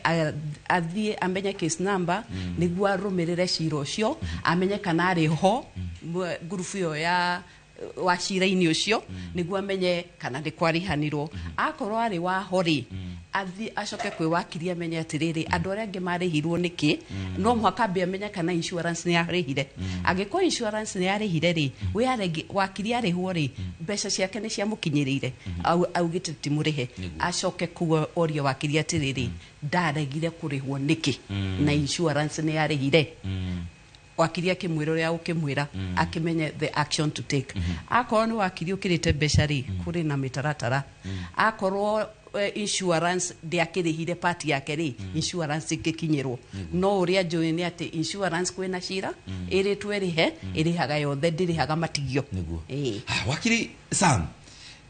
athiĩ amenye case number nĩguo arũmĩrĩre cira ũcio, amenye kana arĩ ho ngurubu ĩyo ya wa cira-inĩ ũcio, nĩguo amenye kana nĩ kwarĩhanirwo. Akorwo arĩ waho rĩ, athiĩ acoke kwĩ wakiri amenye atĩrĩrĩ, andũ arĩa angĩ marĩhirwo nĩkĩ, no mũhaka ambe amenye kana insurance nĩ yarĩhire. Angĩkorwo insurance nĩ yarĩhire rĩ, wakiri arĩhwo rĩ, mbeca ciake nĩ ciamũkinyĩrĩire, augĩte timũrĩhe, acoke kuo orie wakiri atĩrĩrĩ, ndaregire kũrĩhwo nĩkĩ na insurance nĩ yarĩhire. Wakiri akĩmwĩra ũrĩa ũkĩmwĩra, akĩmenye the action to take. Akorwo nĩ wakiri ũkĩrĩte mbeca rĩ, kũrĩ na mĩtaratara. Akorwo insurance ndĩakĩrĩhire part yake rĩ, insurance ĩngĩkinyĩrwo. No ũrĩa njũĩ nĩ atĩ insurance kwĩna cira ĩrĩtwo ĩrĩhe, ĩrĩhaga yothe, ndĩrĩhaga matigio. Nĩguo. Wakiri Sam,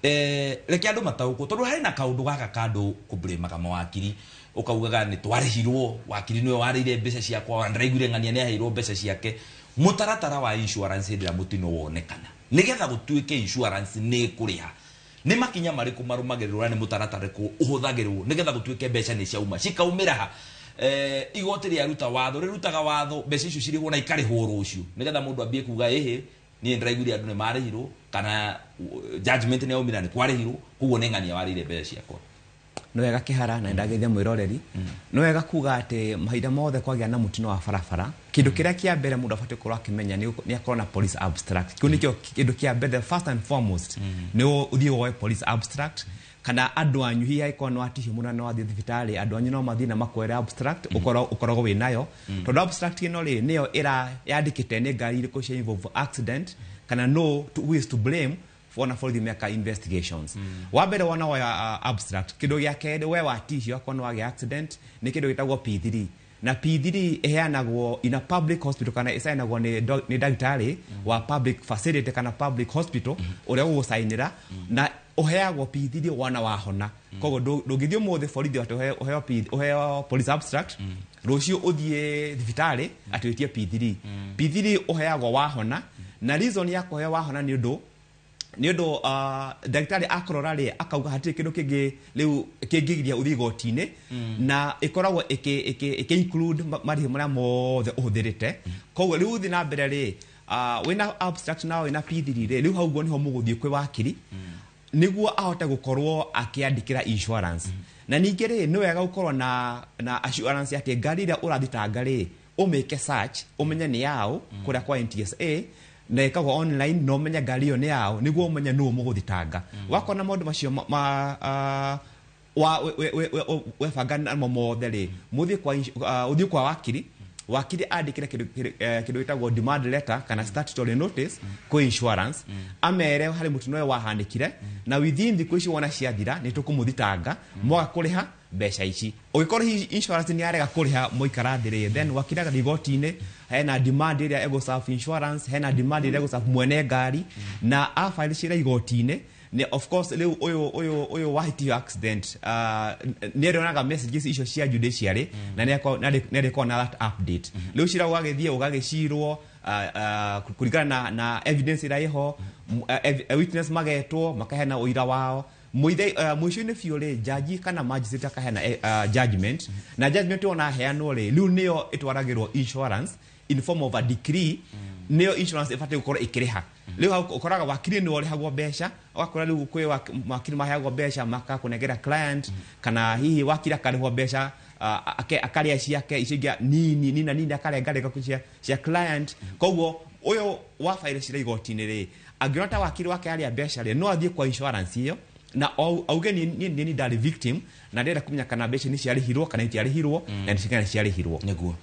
reke andũ mataũkwo, tondũ harĩ na kaũndũ gaka ka andũ kũblĩmaga mawakiri, ukaugaga nĩ twarĩhirwo, wakiri nĩwe warĩire mbeca ciakwa, ndĩraiguire ng'ania nĩ aheirwo mbeca ciake. Mũtaratara wa insurance hĩndĩ ĩrĩa mũtino wonekana, nĩgetha gũtuĩke insurance nĩ ĩkũrĩha, nĩ makinya marĩkũ marũmagĩrĩrwo na nĩ mũtaratara ũrĩkũ ũhũthagĩrwo nĩgetha gũtuĩke mbeca nĩ ciauma cikaumĩra ha? Igoti rĩaruta watho, rĩrutaga watho mbeca icio cirĩhwo na ikarĩhwo rũciũ, nĩgetha mũndũ ambie kuga ĩhĩ niĩ ndĩraiguire andũ nĩ marĩhirwo, kana judgment nĩ yaumĩra nĩ kwarĩhirwo, koguo nĩ ng'ania warĩire mbeca ciakwa. Nĩ wega Kihara, na ndageithia mwĩroreri. Nĩ wega kuga atĩ mahinda mothe kwagĩa na mũtino wa barabara, kĩndũ kĩrĩa kĩa mbere mũndũ abatiĩ gũkorwo akĩmenya nĩ akorwo na police abstract. Kĩu nĩkĩo kĩndũ kĩa mbere, the first and foremost, nĩ ũthiĩ woe police abstract, kana andũ anyu hihi angĩkorwo nĩ watihio mũno na wathiĩ thibitarĩ, andũ anyu no mathiĩ na makwere abstract, ũkoragwo wĩ nayo. Tondũ abstract ĩno rĩ, nĩyo yandĩkĩte nĩ ngari irĩkũ cia involve accident, kana no who is to blame, wona borithi meka investigations. Wa mbere wona woya abstract, kĩndũ gĩa kerĩ we watihio akorwo nĩ wagĩa accident, nĩ kĩndũ gĩtagwo P3. Na P3 ĩheanagwo in a public hospital, kana ĩcainagwo nĩ ndagĩtarĩ wa public facility kana public hospital ũrĩa ũgũcainĩra, na ũheagwo P3 wona wahona. Koguo ndũngĩthiĩ ũmũthĩ borithi atĩ ũheo police abstract, rũciũ ũthiĩ thibitarĩ atĩ wĩtie P3. P3 ũheagwo wahona, na reason ya kũheo wahona nĩ ũndũ ndagĩtarĩ akorora rĩ akauga hatirĩ kĩndũ kĩngĩ rĩu kĩngĩgiria ũthiĩ igoti-inĩ, na ĩkoragwo ĩkĩ include marĩhi marĩa mothe ũhũthĩrĩte. Koguo rĩu ũthiĩ na mbere rĩ, wĩna abstract na wĩna P3 rĩ, rĩu hau ũguo nĩho mũgũthiĩ kwĩ wakiri nĩguo ahote gũkorwo akĩandĩkĩra insurance. Na ningĩ rĩ, nĩ wega gũkorwo na assurance atĩ ngari ĩrĩa ũrathitanga rĩ, ũmĩke search, ũmenye nĩ yaũ kũrĩa kwa NTSA, na ĩkagwo online, na ũmenye ngari ĩyo nĩ yaũ nĩguo ũmenye nũũ mũgũthitanga. Wakona maũndũ macio webanga namo mothe rĩ, mũthiĩ kwa wakiri, wakiri andĩkĩre kĩndũ gĩtagwo demand letter kana statutory notice kwĩ insurance, amere harĩ mũtino ũyũ wahanĩkire, na within thikũ ici wona ciathira nĩ tũkũmũthitanga mwaga kũrĩha mbeca ici. Ũngĩkorwo hihi insurance nĩ yarega kũrĩha mũikara thĩ rĩ, then wakiri agathiĩ igoti-inĩ, hena demand ĩrĩa ĩgũ-serve insurance, hena demand ĩrĩa ĩgũ-serve mwene ngari, na a-file cira igoti-inĩ. Of course rĩu ũyũ wahĩtio accident, nĩ arĩonaga messages icio cia judiciary, na nĩ arĩkoragwo na that update. Rĩu cira ũgagĩthiĩ ũgagĩcirwo kũringana na evidence ĩrĩa ĩho, witness magetwo makaheana ũira wao. Mũico-inĩ biũ rĩ, jaji kana magistrate akaheana judgment, na judgment ĩyo aheanwo rĩ, rĩu nĩyo ĩtwaragĩrwo insurance in form of a decree. Nĩyo insurance ĩbatiĩ gũkorwo ĩkĩrĩha. Rĩu hau ũkoraga wakiri nĩwe ũrĩhagwo mbeca, ũgakora rĩu kwĩ wakiri maheagwo mbeca makakũnengera client, kana hihi wakiri akarĩhwo mbeca akarĩa ciake icio ingĩ nini nini nini akarengarenga cia client. Koguo ũyũ wa file cira igoti-inĩ rĩ, angĩona ta wakiri wake arĩa mbeca rĩ, no athiĩ kwa insurance ĩyo na auge ni ndarĩ victim na ndĩrenda kũmenya kana mbeca nĩ ciarĩhirwo kana itiarĩhirwo, na nĩ ciarĩhirwo. Nĩguo.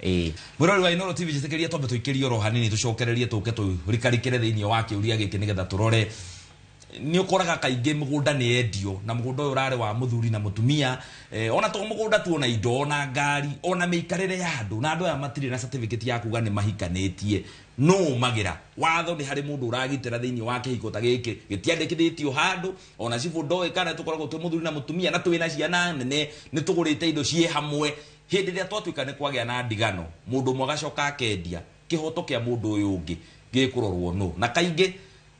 Mũrori wa Inooro TV, njĩtĩkĩria twambe tũikĩrie oro hanini, tũcokererie tũke tũrikarikĩre thĩinĩ wa kĩũria gĩkĩ nĩgetha tũrore. Nĩ ũkoraga kaingĩ mũgũnda nĩ endio, na mũgũnda ũyũ ũrarĩ wa mũthuri na mũtumia, ona to mũgũnda tu, ona indo, ona ngari, ona mĩikarĩre ya andũ, na andũ aya matirĩ na certificate ya kuga nĩ mahikanĩtie. No ũmagĩra watho nĩ harĩ mũndũ ũragitĩra thĩinĩ wa kĩhiko ta gĩkĩ gĩtiandĩkithĩtio handũ, ona cibũ ndoĩ kana tũkoragwo twĩ mũthuri na mũtumia na twĩna ciana nene, nĩ tũgũrĩte indo ciĩ hamwe. Hĩndĩ ĩrĩa twatuĩka nĩ kwagĩa na ndigano, mũndũ ũmwe agacoka akendia, kĩhoto kĩa mũndũ ũyũ ũngĩ gĩkũrorwo nũ. Na kaingĩ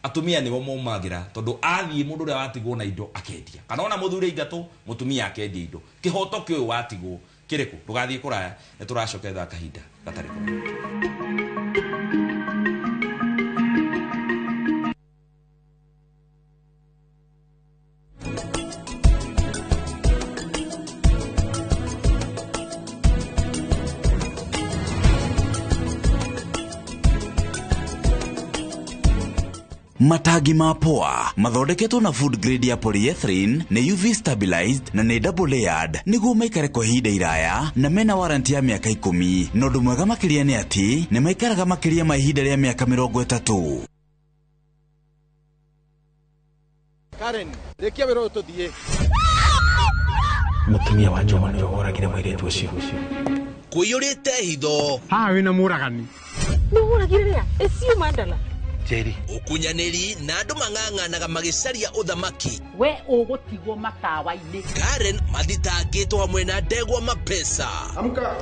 atumia nĩo maumagĩra, tondũ athiĩ mũndũ ũrĩa watigwo na indo akendia, kana ona mũthuri aingatwo mũtumia akendia indo, kĩhoto kĩũyũ watigwo kĩrĩkũ? Ndũgathiĩ kũraya, nĩ tũracokerera kahinda gatarĩ kũraya. Matangi ma poa mathondeketwo na food grade ya polyethylene, nĩ UV stabilized na nĩ double layered nĩguo maikare kwa ihinda iraya, na mena warranty ya mĩaka 10. Na ũndũ mwega makĩria nĩ atĩ nĩ maikaraga makĩria ma ihinda rĩa mĩaka 30. Karen, rĩkia wĩra ũyũ tũthiĩ. Mũtumia wa Njoma nĩwe woragire mũirĩtu ũcio. Kũiyũrĩte hitho. Haha wĩna mũragani. Nĩ woragire rĩa? Ĩcio Mandala. Jerry. Ũkunyanĩri na andũ mang'ang'anaga magĩcaria ũthamaki. We ũgũtigwo matawa-inĩ. Karen mathitangĩtwo hamwe na ndegwa mapesa. Amuka.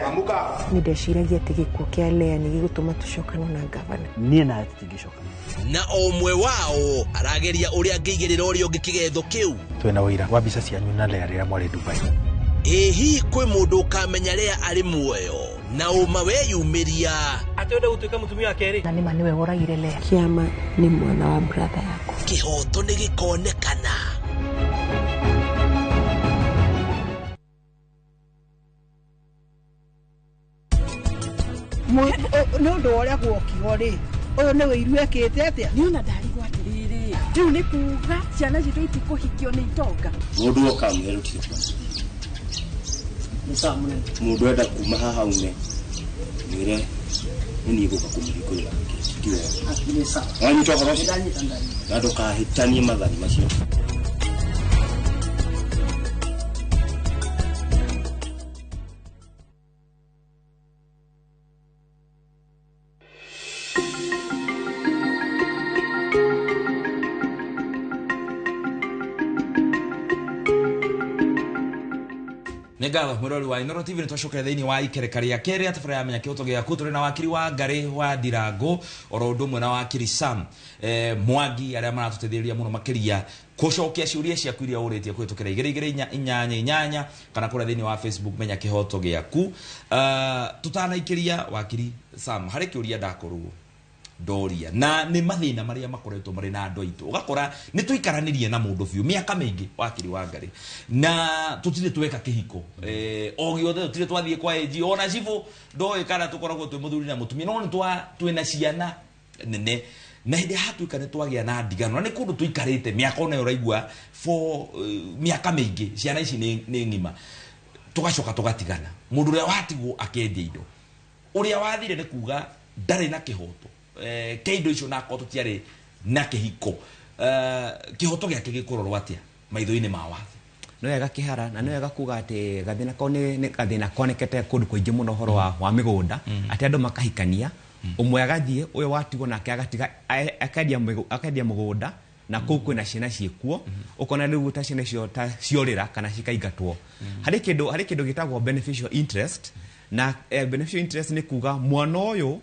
Amuka. Nĩ ndeciragia atĩ gĩkuũ kĩa Lea nĩ gĩgũtũma tũcokane na gavana. Niĩ nawe tũtingĩcokana. Na o ũmwe wao arageria ũrĩa angĩigĩrĩra ũrĩa ũngĩ kĩgetho kĩu. Twĩna ũira wa mbica cianyu na Lea rĩrĩa mwarĩ Dubai. Ĩ hihi kwĩ mũndũ ũkamenya Lea arĩ muoyo na ũma weyumĩria atĩ wenda gũtuĩka mũtumia wa kerĩ? Na nĩma nĩwe woragire Lea. Kĩama nĩ mwana wa brother yakwa. Kĩhoto nĩ gĩkonekana. Nĩ ũndũ wa ũrĩa gwokio rĩ, ũyũ nĩ wĩiru ekĩte atĩa? Niĩ ona ndarigwo atĩrĩrĩ, rĩu nĩ kuga ciana citũ itikũhikio nĩ itonga. Mũndũ oka mwĩre rũtirĩ mũndũ enda kuma haha ume mwĩre nĩ niĩ gũka kũmũhingũrĩra tiwe. Wanyita ũhoro ũcio? Na ndũkahĩtanie mathani macio. Nĩ ngatho mwĩrori wa Inooro TV, nĩ twacokera thĩinĩ wa ikereka rĩa kerĩ atĩ bara ya menya kĩhoto gĩaku. Tũrĩ na wakiri wa Ngarĩ wa Ndirango oro ũndũ ũmwe na wakiri Sam Mwangi, arĩa maratũteithĩrĩria mũno makĩria gũcokia ciũria ciaku iria ũrĩtie kũhĩtũkĩra 2 2 8 8 kana kũrĩa thĩinĩ wa Facebook menya kĩhoto gĩaku. Tũtanaikĩria wakiri Sam, harĩ kĩũria ndakorwo ndoria na nĩ mathĩna marĩa makoretwo marĩ na andũ aitũ, ũgakora nĩ tũikaranirie na mũndũ biũ mĩaka mĩingĩ wakiri wa Ngarĩ na tũtirĩ tweka kĩhiko o gĩothe, tũtirĩ twathiĩ kwa AG ona cibũ ndoĩ kana tũkoragwo twĩ mũthuri na mũtumia, no nĩ twĩna ciana nene, na hĩndĩ hatuĩka nĩ twagĩa na ndigano na nĩ kũndũ tũikarĩte mĩaka ona ũraigua for mĩaka mĩingĩ, ciana ici nĩ ng'ima, tũgacoka tũgatigana, mũndũ ũrĩa watigwo akendia indo, ũrĩa wathire nĩ kuga ndarĩ na kĩhoto ke indo icio na akorwo tũtiarĩ na kĩhiko, kĩhoto gĩake gĩkũrorwo atĩa maitho-inĩ ma watho? Nĩ wega Kĩhara, na nĩ wega kuga atĩ gathĩna kau nĩ gathĩna konekete kũndũ kũingĩ mũno ũhoro wa mĩgũnda, atĩ andũ makahikania, ũmwe agathiĩ, ũyũ watigwo nake agatiga akendia mũgũnda, na kũu kwĩna ciana ciĩkuo, ũkona rĩu ta ciana icio ta ciorĩra kana cikaingatwo. Harĩ kĩndũ gĩtagwo beneficial interest, na beneficial interest nĩ kuga mwana ũyũ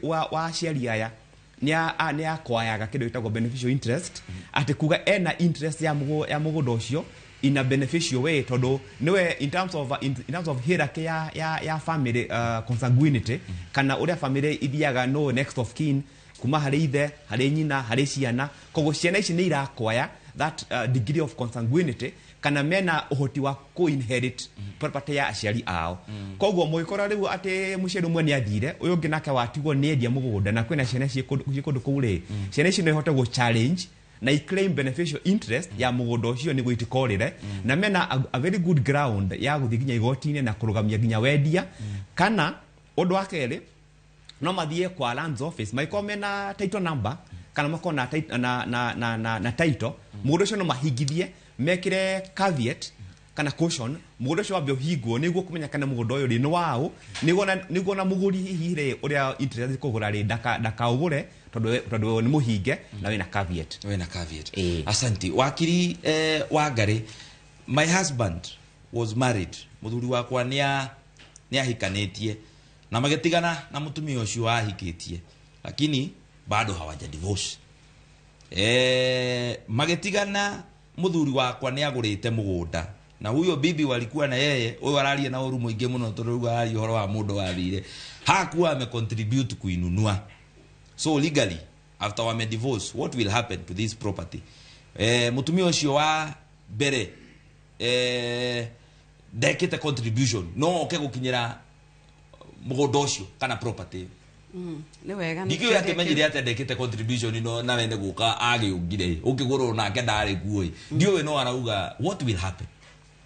wa aciari aya nĩ akwayaga kĩndũ gĩtagwo beneficial interest, atĩ kuga ena interest ya mũgũnda ũcio In a beneficial way, tondu niwe in terms of hierarchy ya family, consanguinity, kana uria family ithiaga, no next of kin kuma harĩ ithe, harĩ nyina, harĩ ciana. Koguo ciana ici nĩ irakwaya that degree of consanguinity, kana mena ũhoti wa ku-inherit property ya aciari ao. Koguo mũgĩkora rĩu atĩ mũciari ũmwe nĩ athire, ũyũ ũngĩ nake watigwo nĩ endia mũgũnda, na kwĩna ciana ciĩ kũndũ kũu rĩ, ciana ici no ihote gũ challenge na i claim beneficial interest ya mũgũnda ũcio nĩguo itikorĩre, na mena a very good ground ya gũthiĩ nginya igoti-inĩ na kũrũgamia nginya wendia. Kana ũndũ wa kerĩ, no mathiĩ kwa lands office mangĩkorwo mena title number, kana makorwo na, na title mũgũnda ũcio, no mahingithie mekĩre caveat kana caution, mũgũnda ũcio wambe ũhingwo nĩguo kũmenya kana mũgũnda ũyũ rĩ nĩ waũ, nĩguo na mũgũri hihi rĩ ũrĩa interest kũgũra rĩ ndakaũgũre tondũ nĩ mũhinge na wĩna caveat. Wĩna caveat. Asante, wakiri Wangari. My husband was married, muthuri wakwa nĩ ahikanĩtie na magĩtigana na mũtumia ũcio ahikĩtie, lakini bado hawaja divorce. Magĩtigana, mũthuri wakwa nĩ agũrĩte mũgũnda na huyo bibi walikuwa na yeye. Huyo araria na ũru mũingĩ mũno, tondũ rĩu araria ũhoro wa mũndũ wathire hakuwa amecontribute kuinunua. So legally, after wame divorce, what will happen to this property? Mutumia ũcio wa mbere ndekĩte contribution, no oke gũkinyĩra mũgũnda ũcio kana property ĩyo? Nĩ wega nĩ Ndikĩũĩ kĩũria. Akĩmenyire atĩa ndekĩte contribution ino nawe nĩ gũka agĩũngire ũkĩgũrwo nake ndarĩ kuo ĩ, ndiũĩ, no arauga what will happen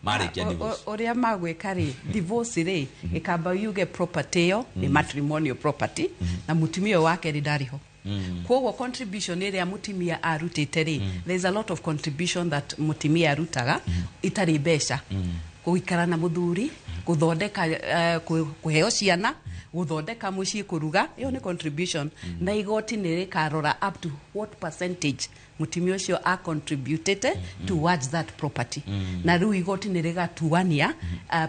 marĩkia divorce? Ũrĩa magwĩka rĩ, divorce rĩ, ĩkamba yuge property ĩyo nĩ matrimonial property, na mũtumia ũyũ wa kerĩ ndarĩ ho. Koguo contribution ĩrĩa mũtumia arutĩte rĩ, there is a lot of contribution that mũtumia arutaga itarĩ mbeca: gũikara na mũthuri, gũthondeka, kũheo ciana, gũthondeka mũciĩ, kũruga. Ĩyo nĩ contribution, na igoti nĩ rĩkarora up to what percentage mũtumia ũcio a contributete towards that property. Na rĩu igoti nĩ rĩgatuania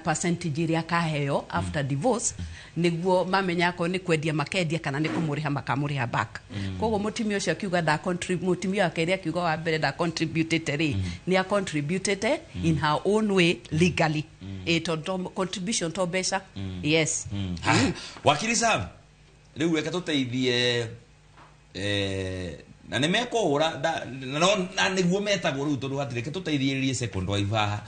percentage ĩrĩa akaheo after divorce, nĩguo mamenya akorwo nĩ kwendia makendia kana nĩ kũmũrĩha makamũrĩha back. Koguo mũtumia ũcio akiuga nda mũtumia wa kerĩ akiuga wa mbere nda contributete rĩ, nĩ a contributete in her own way legally, tondũ contribution to mbeca, yes. Ha, wakiri Sam, rĩu reke tũteithie, na nĩ mekũhũra na nĩguo metagwo rĩu, tondũ hatirĩ, reke tũteithĩrĩrie second wife haha,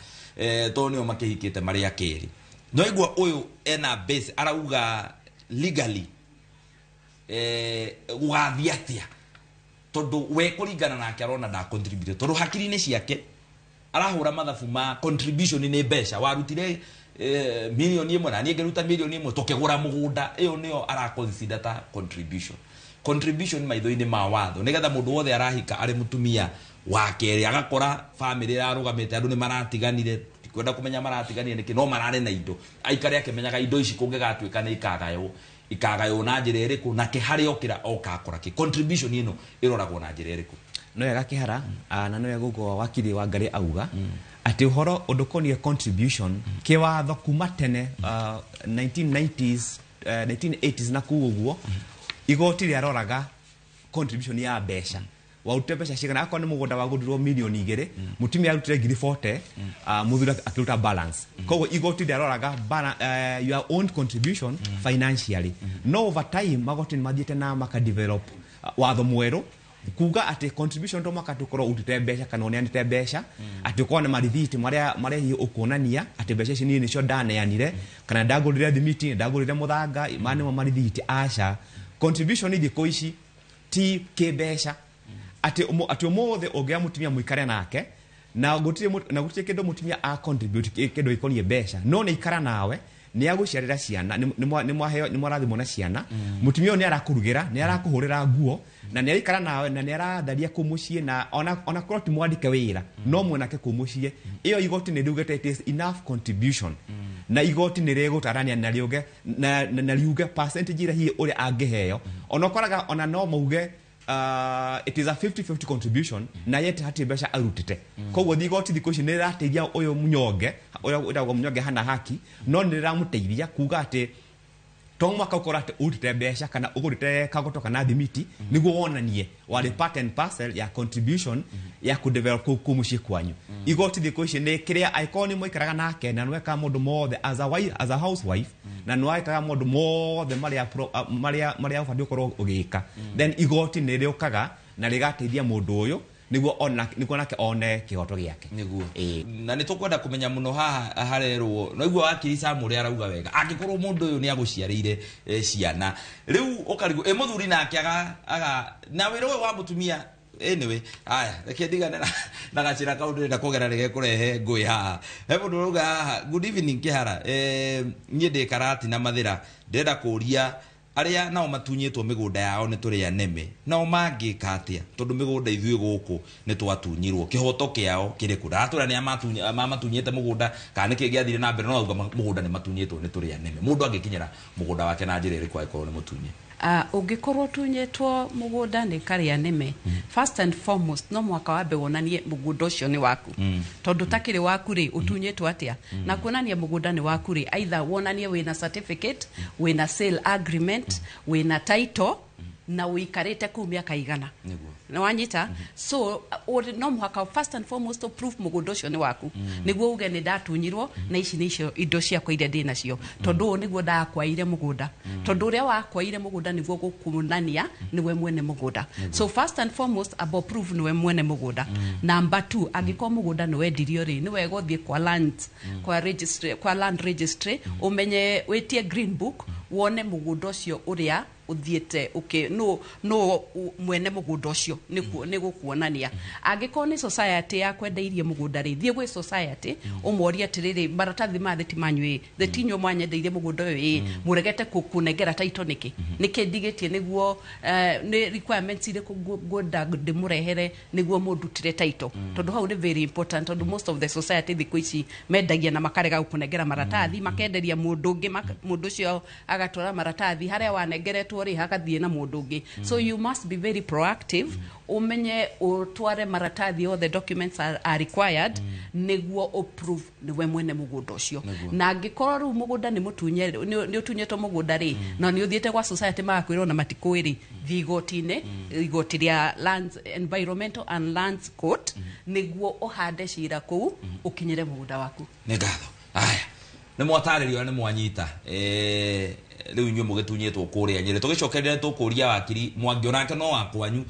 tondũ nĩo makĩhikĩte marĩ a kerĩ. No igua ũyũ ena base, arauga legally gũgathiĩ atĩa, tondũ we kũringana nake arona nda contribute, tondũ hakiri-inĩ ciake arahũra mathabu ma contribution nĩ mbeca warutire, milioni 1 na niĩ ngĩruta milioni 1 tũkĩgũra mũgũnda. Ĩyo nĩyo ara consider ta contribution. Contribution maitho-inĩ ma watho, nĩgetha mũndũ wothe arahika arĩ mũtumia wa kerĩ agakora famĩlĩ ĩrarũgamĩte, andũ nĩ maratiganire, ndikwenda kũmenya maratiganire nĩkĩ, no mararĩ na indo, aikare akĩmenyaga indo ici kũngĩgatuĩka nĩ ikagaywo, ikagaywo na njĩra ĩrĩkũ, nake harĩa okĩra oka akora kĩ, contribution ĩno ĩroragwo na njĩra ĩrĩkũ? No wega Kĩhara, na no wega ũguo wakiri wa Ngarĩ auga atĩ ũhoro ũndũ koniĩ contribution kĩwatho kuma tene, 1990s, 1980s na kũu ũguo, igoti rĩaroraga contribution ya mbeca, warutire mbeca cigana. Akorwo nĩ mũgũnda wagũrirwo milioni 2, mũtumia arutire ngiri 40, mũthuri akĩruta balance. Koguo igoti rĩaroraga your own contribution financially. No over time magoti nĩ mathiĩte na makadevelop watho mwerũ kuga atĩ contribution to maka tukorwo urutite mbeca kana ũneanĩte mbeca, atĩ ũkorwo na marithiti marĩa hihi ũkuonania atĩ mbeca ici niĩ nĩcio ndaneanire, kana ndagũrire thimiti, ndagũrire mũthanga, maya nĩmo marithiti. Aca, contribution thikũ ici ti kĩmbeca, atĩ ũmũthĩ ũngĩoya mũtumia mũikare nake na gũtirĩ kĩndũ mũtumia a contribute kĩndũ gĩkoniĩ mbeca, no nĩ ikara nawe, nĩ agũciarĩra ciana, nĩ mwarathimwo na ciana, mũtumia ũyũ nĩ arakũrugĩra, nĩ arakũhũrĩra nguo, na nĩ araikara nawe, na nĩ aratharia kũu mũciĩ, na ona korwo ti mwandĩke wĩra, no mwenake kũu mũciĩ, ĩyo igoti nĩ riugĩte it is enough contribution. Na igoti nĩ rĩgũtarania na riuge na riuge percentage ĩrĩa hihi ũrĩa angĩheo. Ona ũkoraga ona no mauge it is a 50-50 contribution, na yet hatirĩ mbeca arutĩte. Koguo igoti thikũ ici nĩ rĩrateithia ũyũ mũnyonge, ũrĩa wĩtagwo mũnyonge hana haki, no nĩ rĩramũteithia kuga atĩ To mwaka ũkorwo atĩ ũrutĩte mbeca kana ũgũrĩte kagoto kana thimiti nĩguo wonanie warĩ part and parcel ya contribution ya kũdevelop kũu mũciĩ kwanyu. Igoti thikũ ici nĩ kĩrĩa angĩkorwo nĩ mwaikaraga nake na nĩwekaga maũndũ mothe as a wife, as a housewife, na nĩwekaga maũndũ mothe marĩa marĩa ũbatiĩ gũkorwo ũgĩka, then igoti nĩ rĩũkaga na rĩgateithia mũndũ ũyũ nĩguo ona nĩguo nake one kĩhoto gĩake. Nĩguo na nĩ tũkwenda kũmenya mũno haha harerwo no igua wakiri Sam ũrĩa arauga wega angĩkorwo mũndũ ũyũ nĩ agũciarĩire ciana rĩu ũkarigwo ĩ mũthuri nake aga na wĩra ũyũ wa mũtumia. Anyway, aya reke ndigane na gacĩra kau ndĩrenda kũgera nĩ gekũrehe ngũĩ haha. He mũndũ ũrauga haha, good evening Kĩhara, niĩ ndĩ Karati na Mathĩra, ndĩrenda kũũria arĩa nao matunyĩtwo mĩgũnda yao nĩ tũrĩa neme nao mangĩka atĩa tondũ mĩgũnda ithuĩ gũkũ nĩ twatunyirwo kĩhoto kĩao kĩrĩkũ? Ndaratwĩra nĩ matunyĩte mũgũnda kana nĩkĩ gĩathire na mbere, no auga mũgũnda nĩ matunyĩtwo nĩ tũrĩa neme. Mũndũ angĩkinyĩra mũgũnda wake na njĩra ĩrĩkũ angĩkorwo nĩ mũtunye? Ũngĩkorwo ũtunyĩtwo mũgũnda nĩ karĩa nĩme, first and foremost no mwaka wambe wonanie mũgũnda ũcio nĩ waku, tondũ takĩrĩ waku rĩ ũtunyĩtwo atĩa? Na kuonania mũgũnda nĩ waku rĩ, either wonanie wĩna certificate, wĩna sale agreement, wĩna title na ũikarĩte kũu mĩaka igana. Nĩ wanyita? So no mũhaka first and foremost proof mũgũnda ũcio nĩ waku, nĩguo uge nĩ ndatunyirwo na ici nĩ icio indo ciakwa iria ndĩ nacio, tondũ ũũ nĩguo ndakwaire mũgũnda, tondũ ũrĩa wakwaire mũgũnda nĩguo gũkuonania nĩwe mwene mũgũnda. So first and foremost abo proof nĩwe mwene mũgũnda. Number 2, angĩkorwo mũgũnda nĩ wendirio rĩ, nĩ wega ũthiĩ kwa land, kwa registry, kwa land registry, ũmenye wĩtie green book, wone mũgũnda ũcio ũrĩa uthiete okay no mwene mũgũnda ũcio nĩ gũkuonania. Angĩkorwo nĩ society ya kwendeirie mũgũnda rĩ, thiĩ gwĩ society ũmorie atĩrĩrĩ, maratathi ma thĩ ti manyu ĩ, thĩ ti inyuĩ mwanyendeirie mũgũnda ũyũ ĩ, mũregete kũnengera title nĩkĩ? Nĩkĩ ndigĩtie nĩguo nĩ requirements irĩkũ ngwenda ndĩmũrehere nĩguo mũndutĩre title? Tondũ hau nĩ very important, tondũ most of the society thikũ ici mendagia na makarega gũkũnengera maratathi, makenderia mũndũ ũngĩ, mũndũ ũcio agatwara maratathi harĩa wanengeretwo rĩ hagathiĩ na mũndũ ũngĩ. So you must be very proactive, umenye utware maratathi, all the documents are required nĩguo approve nĩwe mwene mũgũnda ũcio. Na angĩkorwo rĩu mũgũnda nĩ mũtunye nĩ ũtunyĩtwo mũgũnda rĩ, na nĩ ũthiĩte gwa society magakwĩrwo na matikũĩ rĩ, thiĩ igoti-inĩ, igoti rĩa Lands, Environmental and Lands Court, nĩguo ũhande cira kũu ũkinyĩre mũgũnda waku. Nĩ ngatho. Aya nĩ mwatarĩrio na nĩ mwanyita rĩu inyuĩ mũgĩtunyĩtwo kũrĩa Nyĩrĩ. Tũgĩcokeria tũkũria wakiri Mwangi onake no wakwanyu,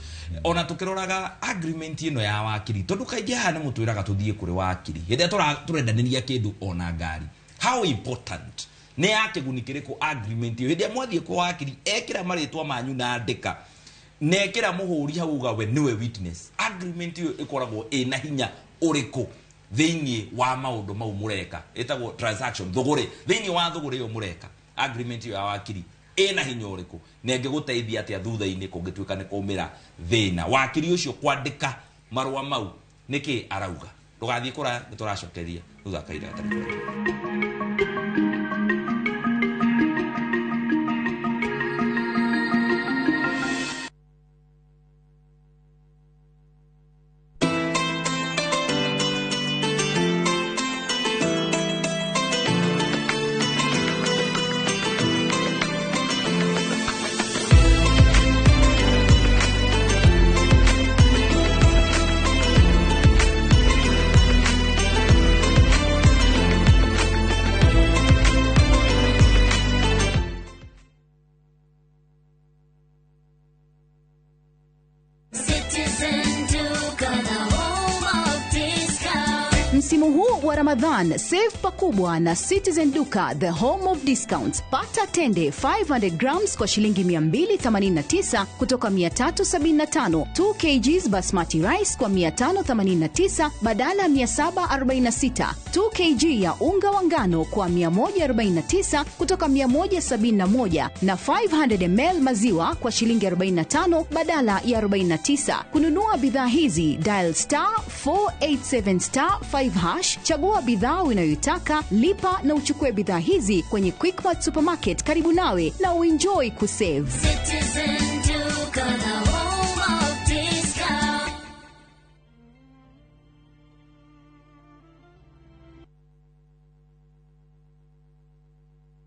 ona tũkĩroraga agreement ĩno ya wakiri, tondũ kaingĩ haha nĩ mũtwĩraga tũthiĩ kũrĩ wakiri hĩndĩ ĩrĩa tũrendanĩria kĩndũ ona ngari. How important nĩ ya kĩguni kĩrĩkũ agreement ĩyo? Hĩndĩ ĩrĩa mwathiĩ kwa wakiri ekĩra marĩtwa manyu na andĩka na ekĩra mũhũri hau uga we nĩwe witness, agreement ĩyo ĩkoragwo ĩna hinya ũrĩkũ thĩinĩ wa maũndũ mau mũreka? Ĩtagwo transaction thũgũrĩ. Thĩinĩ wa thũgũrĩ ĩyo mũreka, agreement ya wakiri ĩna hinya ũrĩkũ na ĩngĩgũteithia atĩa thutha-inĩ kũngĩtuĩka nĩ kũmĩra thĩna? Wakiri ũcio kwandĩka marũa mau nĩkĩ arauga? Ndũgathiĩ kũraya, nĩ tũracokeria thutha wa kahinda gatarĩ kũraihu. Msimu huu wa Ramadhan, save pakubwa na Citizen Duka, the home of discounts. Pata tende 500 grams kwa shilingi 289 kutoka 375, 2 kgs basmati rice kwa 589 badala 746, 2 kg ya unga wa ngano kwa 149 kutoka 171 na 500 ml maziwa kwa shilingi 45 badala ya 49. Kununua bidhaa hizi, dial *487*5#, chagua bidhaa unayoitaka, lipa na uchukue bidhaa hizi kwenye Quickmart Supermarket karibu nawe na uenjoy kusave. Citizen Duka, the home of discount.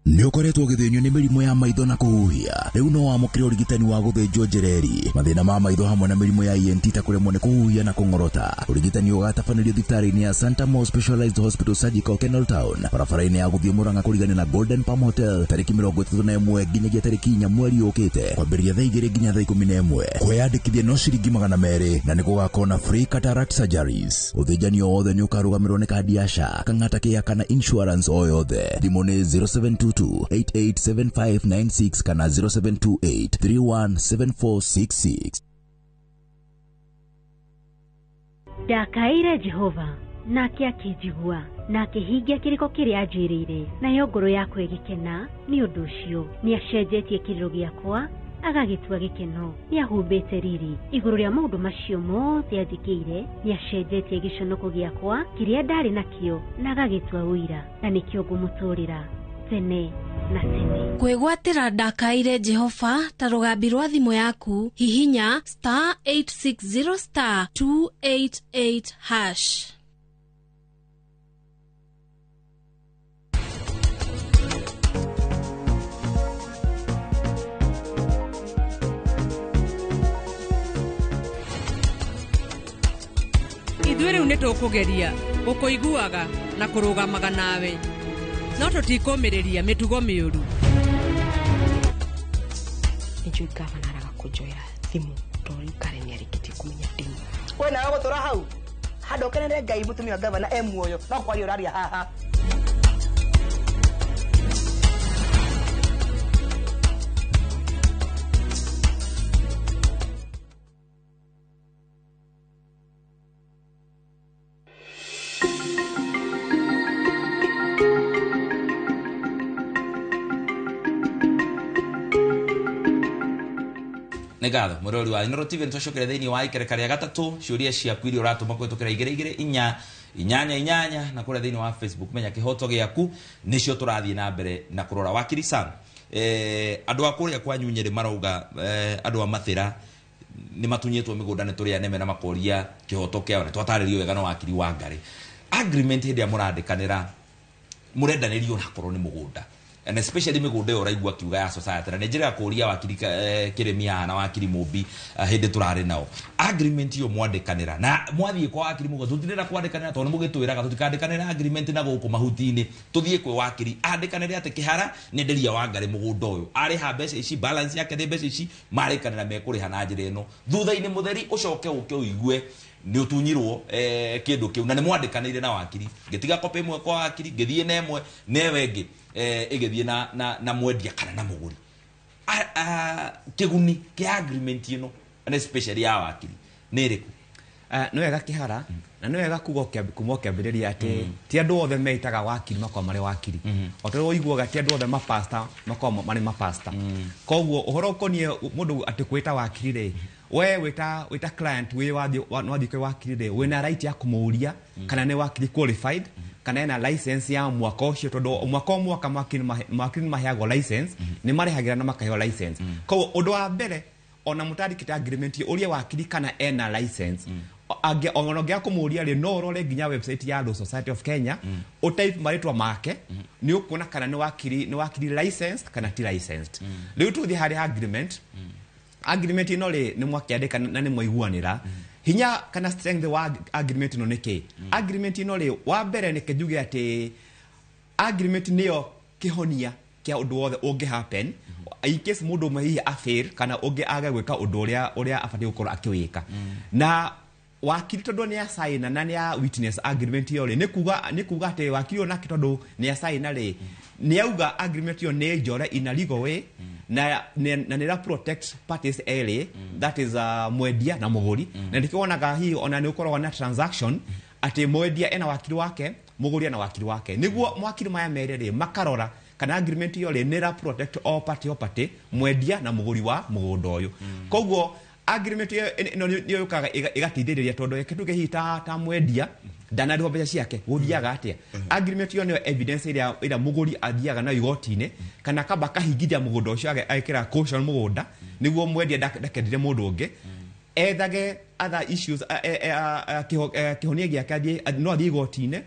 Nĩ Nĩ ũkoretwo ũgĩthĩnio nĩ mĩrimũ ya maitho na kũhuhia. Rĩu no wamũkĩre ũrigitani wa gũthĩnjwo njereri, mathĩna ma maitho hamwe na mĩrimũ ya ENT ta kũremwo nĩ kũhuhia na kũng'orota. Ũrigitani ũgatabanĩrio thibitarĩ-inĩ ya Santa Mo Specialized Hospital Surgical Kenol Town, barabara-inĩ ya gũthiĩ Murang'a kũrigania na Golden Palm Hotel, tarĩki 31 nginyagia tarĩki 4 mweri ũkĩte, kwambĩrĩria thaa 2 nginya thaa 11. Kwĩyandĩkithia no ciringi 200 na nĩ gũgakorwo na free cataract surgeries. Ũthĩnjani o wothe nĩ ũkarũgamĩrĩrwo nĩ kandi ya SHA, Kang'ata Care kana insurance o yothe. Thimũ nĩ 0722 887596 kana 0728 317466. Ndakaĩire Jehova nake akĩnjigua na akĩhingia kĩrĩko kĩrĩa anjĩrĩire, nayo ngoro yakwa ĩgĩkena nĩ ũndũ ũcio. Nĩacenjetie kĩrĩro gĩakwa agagĩtua gĩkeno, nĩahumbĩte riri igũrũ rĩa maũndũ macio mothe anjĩkĩire, nĩacenjetie gĩconoko gĩakwa kĩrĩa ndarĩ nakĩo na agagĩtua ũira, na nĩkĩo ngũmũtũũrĩra tene na tene. Kwĩgwatĩra ndakaire Jehova ta rũgambi rwa thimũ yaku, hihinya star 860 star 288 hash. Ithuĩ rĩu nĩ tũkũgeria gũkũiguaga na kũrũgamaga nawe, no tũtikũmĩrĩria mĩtugo mĩũru. Nĩnjũĩ gavana araga kũnjoera thimũ tondũ rĩu Karen nĩarĩkĩtie kũmenya ndĩ muoyo. We nawe gũtũra hau handũ ũkenere Ngai mũtumia wa gavana e muoyo, no kwaria ũraria haha. Nĩ ngatho mũrori wa Inooro TV, nĩtwacokera thĩinĩ wa ikereka rĩa gatatũ ciũria ciaku iria ũratũma kũhĩtũkĩra 2 2 4 8 8 na kũrĩa thĩinĩ wa Facebook menya kĩhoto gĩaku nĩcio tũrathiĩ na mbere na kũrora. Wakiri Sam, andũ a kũrĩa kwanyu Nyĩrĩ marauga andũ a Mathĩra nĩ matunyĩtwo mĩgũnda nĩ tũrĩa neme na makoria kĩhoto kĩao, na twatarĩrio wega na wakiri wa Ngarĩ. Agreement hĩndĩ ĩrĩa mũrandĩkanĩra mũrendanĩrio nakorwo nĩ mũgũnda, and especially mĩgũnda ĩyo ũraigua kiuga ya society, na nĩ njĩra ya kũria wakiri Kĩrĩmi haha na wakiri Mũmbi hĩndĩ tũrarĩ nao. Agreement ĩyo mwandĩkanĩra na mwathiĩ kwa wakiri mũgũ tũtirenda kwandĩkanĩra tondũ nĩ mũgĩtwĩraga tũtikandĩkanĩra agreement na gũkũ mahuti-inĩ, tũthiĩ kwĩ wakiri andĩkanĩre atĩ Kĩhara nĩ enderia wa Ngarĩ mũgũnda ũyũ, arĩha mbeca ici, balance yake nĩ mbeca ici, marĩkanĩra mekũrĩha na njĩra ĩno. Thutha-inĩ mũtheri ũcoke ũke ũigue nĩ ũtunyirwo kĩndũ kĩu na nĩ mwandĩkanĩire na wakiri, ngĩtiga copy ĩmwe kwa wakiri, ngĩthiĩ na ĩmwe na ĩyo ĩngĩ ĩgĩthiĩ na mwendia kana na mũgũri. Kĩguni kĩa agreement ĩno and especially ya wakiri nĩ ĩrĩkũ? Nĩ wega Kĩhara, na nĩ wega kuga kuma ũkĩambĩrĩria atĩ ti andũ othe meitaga wakiri makoragwo marĩ wakiri, o ta ũrĩa ũiguaga ti andũ othe mapasta makoragwo marĩ mapasta. Koguo ũhoro ũkoniĩ mũndũ atĩ kwĩta wakiri rĩ, we wĩta client wĩ wathiĩ kwĩ wakiri rĩ, wĩna right ya kũmũũria kana nĩ wakiri qualified, kana ena license ya mwaka ũcio, tondũ mwaka o mwaka mawakiri nĩ maheagwo license, nĩ marĩhagĩra na makaheo license. Koguo ũndũ wa mbere ona mũtandĩkĩte agreement ũrie wakiri kana ena license. Ona ũngĩaga kũmũũria rĩ, no ũrore nginya website ya Law Society of Kenya, ũtype marĩtwa make, nĩ ũkuona kana nĩ wakiri licensed kana ti licensed. Rĩu tũthiĩ harĩ agreement. Agreement ĩno rĩ nĩ mwakĩandĩka na nĩ mwaiguanĩra. Hinya kana strength wa agreement ĩno nĩ kĩ? Agreement ĩno rĩ, wa mbere nĩ njuge atĩ agreement nĩyo kĩhonia kĩa ũndũ wothe ũngĩ happen in case mũndũ ũmwe hihi afail kana ũngĩ age gwĩka ũndũ ũrĩa abatiĩ gũkorwo akĩwĩka. Na wakiri tondũ nĩ asaina na nĩ a witness agreement ĩyo rĩ, nĩ kuga atĩ wakiri ũyũ nake tondũ nĩ asaina rĩ, nĩ auga agreement ĩyo nĩ njore in a legal way, na nĩ protect parties erĩ, that is mwendia na mũgũri. Na nĩkĩo wonaga hihi ona nĩ ũkoragwo na transaction atĩ mwendia ena wakiri wake, mũgũri ena wakiri wake, nĩguo mawakiri maya merĩ rĩ makarora kana agreement ĩyo rĩ nĩ protect all party, mwendia na mũgũri wa mũgũnda ũyũ. Koguo agreement ĩno nĩyo yũkaga ĩgateithĩrĩria tondũ reke tuge hihi ta mwendia ndanarĩhwo mbeca ciake, gũthiaga atĩa? Agreement ĩyo nĩyo evidence ĩrĩa mũgũri athiaga nayo igoti-inĩ, kana kamba akahingithia mũgũnda ũcio agekĩra caution mũgũnda nĩguo mwendia ndakendire mũndũ ũngĩ, ethage other issues, kĩhonia gĩake no athiĩ igoti-inĩ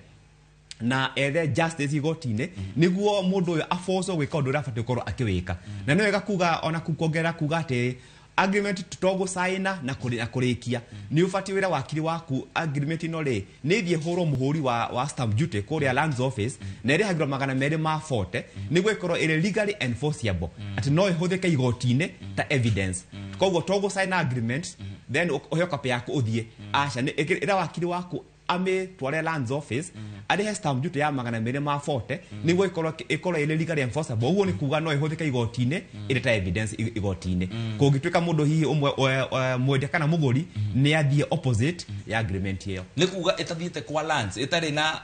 Na ethe justice igoti-inĩ nĩguo mũndũ ũyũ aforcwo gwĩka ũndũ ũrĩa abatiĩ gũkorwo akĩwĩka. Na nĩ wega kuga ona kuongerera kuga atĩ agreement togũcaina na kũrĩkia nĩ ũbatiĩ wĩra wakiri waku agreement ĩno rĩ nĩ ĩthiĩ hũrwo mũhũri wa stamp duty kũrĩa lands office na ĩrĩhagĩrwo 240 nĩguo ĩkorwo ĩrĩ legally enforceable atĩ no ĩhũthĩke igoti-inĩ ta evidence. Koguo togũcaina agreement then ũheo copy yaku ũthiĩ aca ĩra wakiri waku amitware lands office arĩhe stamp duty ya 240 nĩguo ĩkorwo ĩrĩ legally enforceable. Ũguo nĩ kuga no ĩhũthĩke igoti-inĩ ĩrĩ ta evidence igoti-inĩ. Kũngĩtuĩka mũndũ hihi ũmwe mwendia kana mũgũri nĩ athiĩ opposite ya agreement ĩyo. Nĩ kuga ĩtathiĩte kwa lands ĩtarĩ na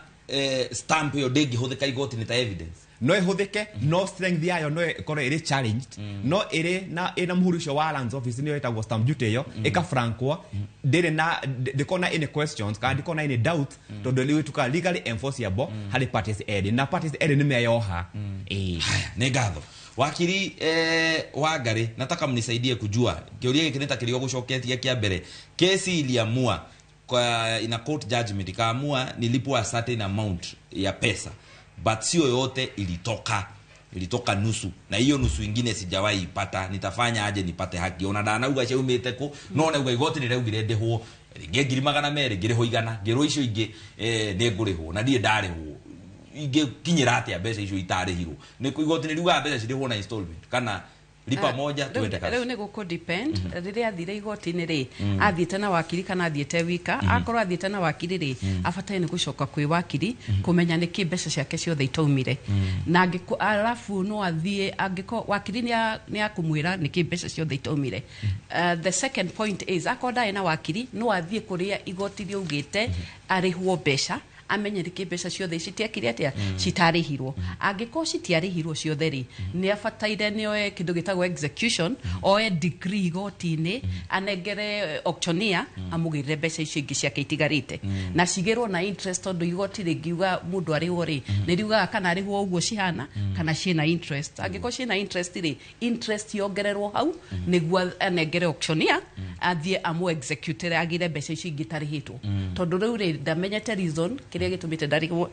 stamp ĩyo ndĩngĩhũthĩka igoti-inĩ ta evidence. No ĩhũthĩke no strength yayo no ĩkorwo ĩrĩ challenged no ĩrĩ na ĩna mũhũri ũcio wa lands office nĩyo ĩtagwo stamp duty ĩyo ĩkafrankwo ndĩrĩ na ndĩkorwo na any questions kana ndĩkorwo na any doubt tondũ rĩu ĩtuĩkaga legally enforceable harĩ parties erĩ na parties erĩ nĩ meyoha. Nĩ ngatho wakiri Wangari, nataka mnisaidie kujua kĩũria gĩkĩ nĩtakĩrio gũcoketie kĩa mbere. Kesi iliamua kwa ina court judgment ikaamua nilipwa a certain amount ya pesa but sio yote ilitoka nusu na hiyo nusu ingine sijawahi ipata. Nitafanya aje nipate haki? Ona ndanauga ciaumite ku no na uga igoti ni raugire ndihwo ringi 200 ngirihwo 100 ngirwo icio ingi ni ngurihwo na ndie ndarihwo ingikinyira atia mbeca icio itarihirwo? Ni igoti ni riugaga mbeca cirihwo na installment kana lipa moja tuende kazi. Rĩu nĩ gũkũ depend rĩrĩa athire igoti-inĩ rĩ athiĩte na wakiri kana athiĩte wika. Akorwo athiĩte na wakiri rĩ abataire nĩ gũcoka kwĩ wakiri kũmenya nĩkĩ mbeca ciake ciothe itaumire na alafu no athiĩ angĩkorwo wakiri nĩ akũmwĩra nĩkĩ mbeca ciothe itaumire. The second point is akorwo ndarĩ na wakiri no athiĩ kũrĩa igoti rĩaugĩte arĩhwo mbeca amenye nĩkĩ mbeca ciothe citiakire atia citarĩhirwo. Angĩkorwo citiarĩhirwo ciothe rĩ nĩ abataire nĩ oe kĩndũ gĩtagwo execution oe degree igoti-inĩ anengere auctioneer amũgĩrĩre mbeca icio ingĩ ciake itigarĩte na cigĩrwo na interest tondũ igoti rĩngiuga mũndũ arĩhwo rĩ nĩ riugaga kana arĩhwo ũguo cihana kana ciĩna interest. Angĩkorwo ciĩna interest rĩ interest yongererwo hau nĩguo anengere auctioneer athiĩ amũ executĩre agĩre mbeca icio ingĩ itarĩhĩtwo tondũ rĩu rĩ ndamenyete reason kĩrĩa gĩtũmĩte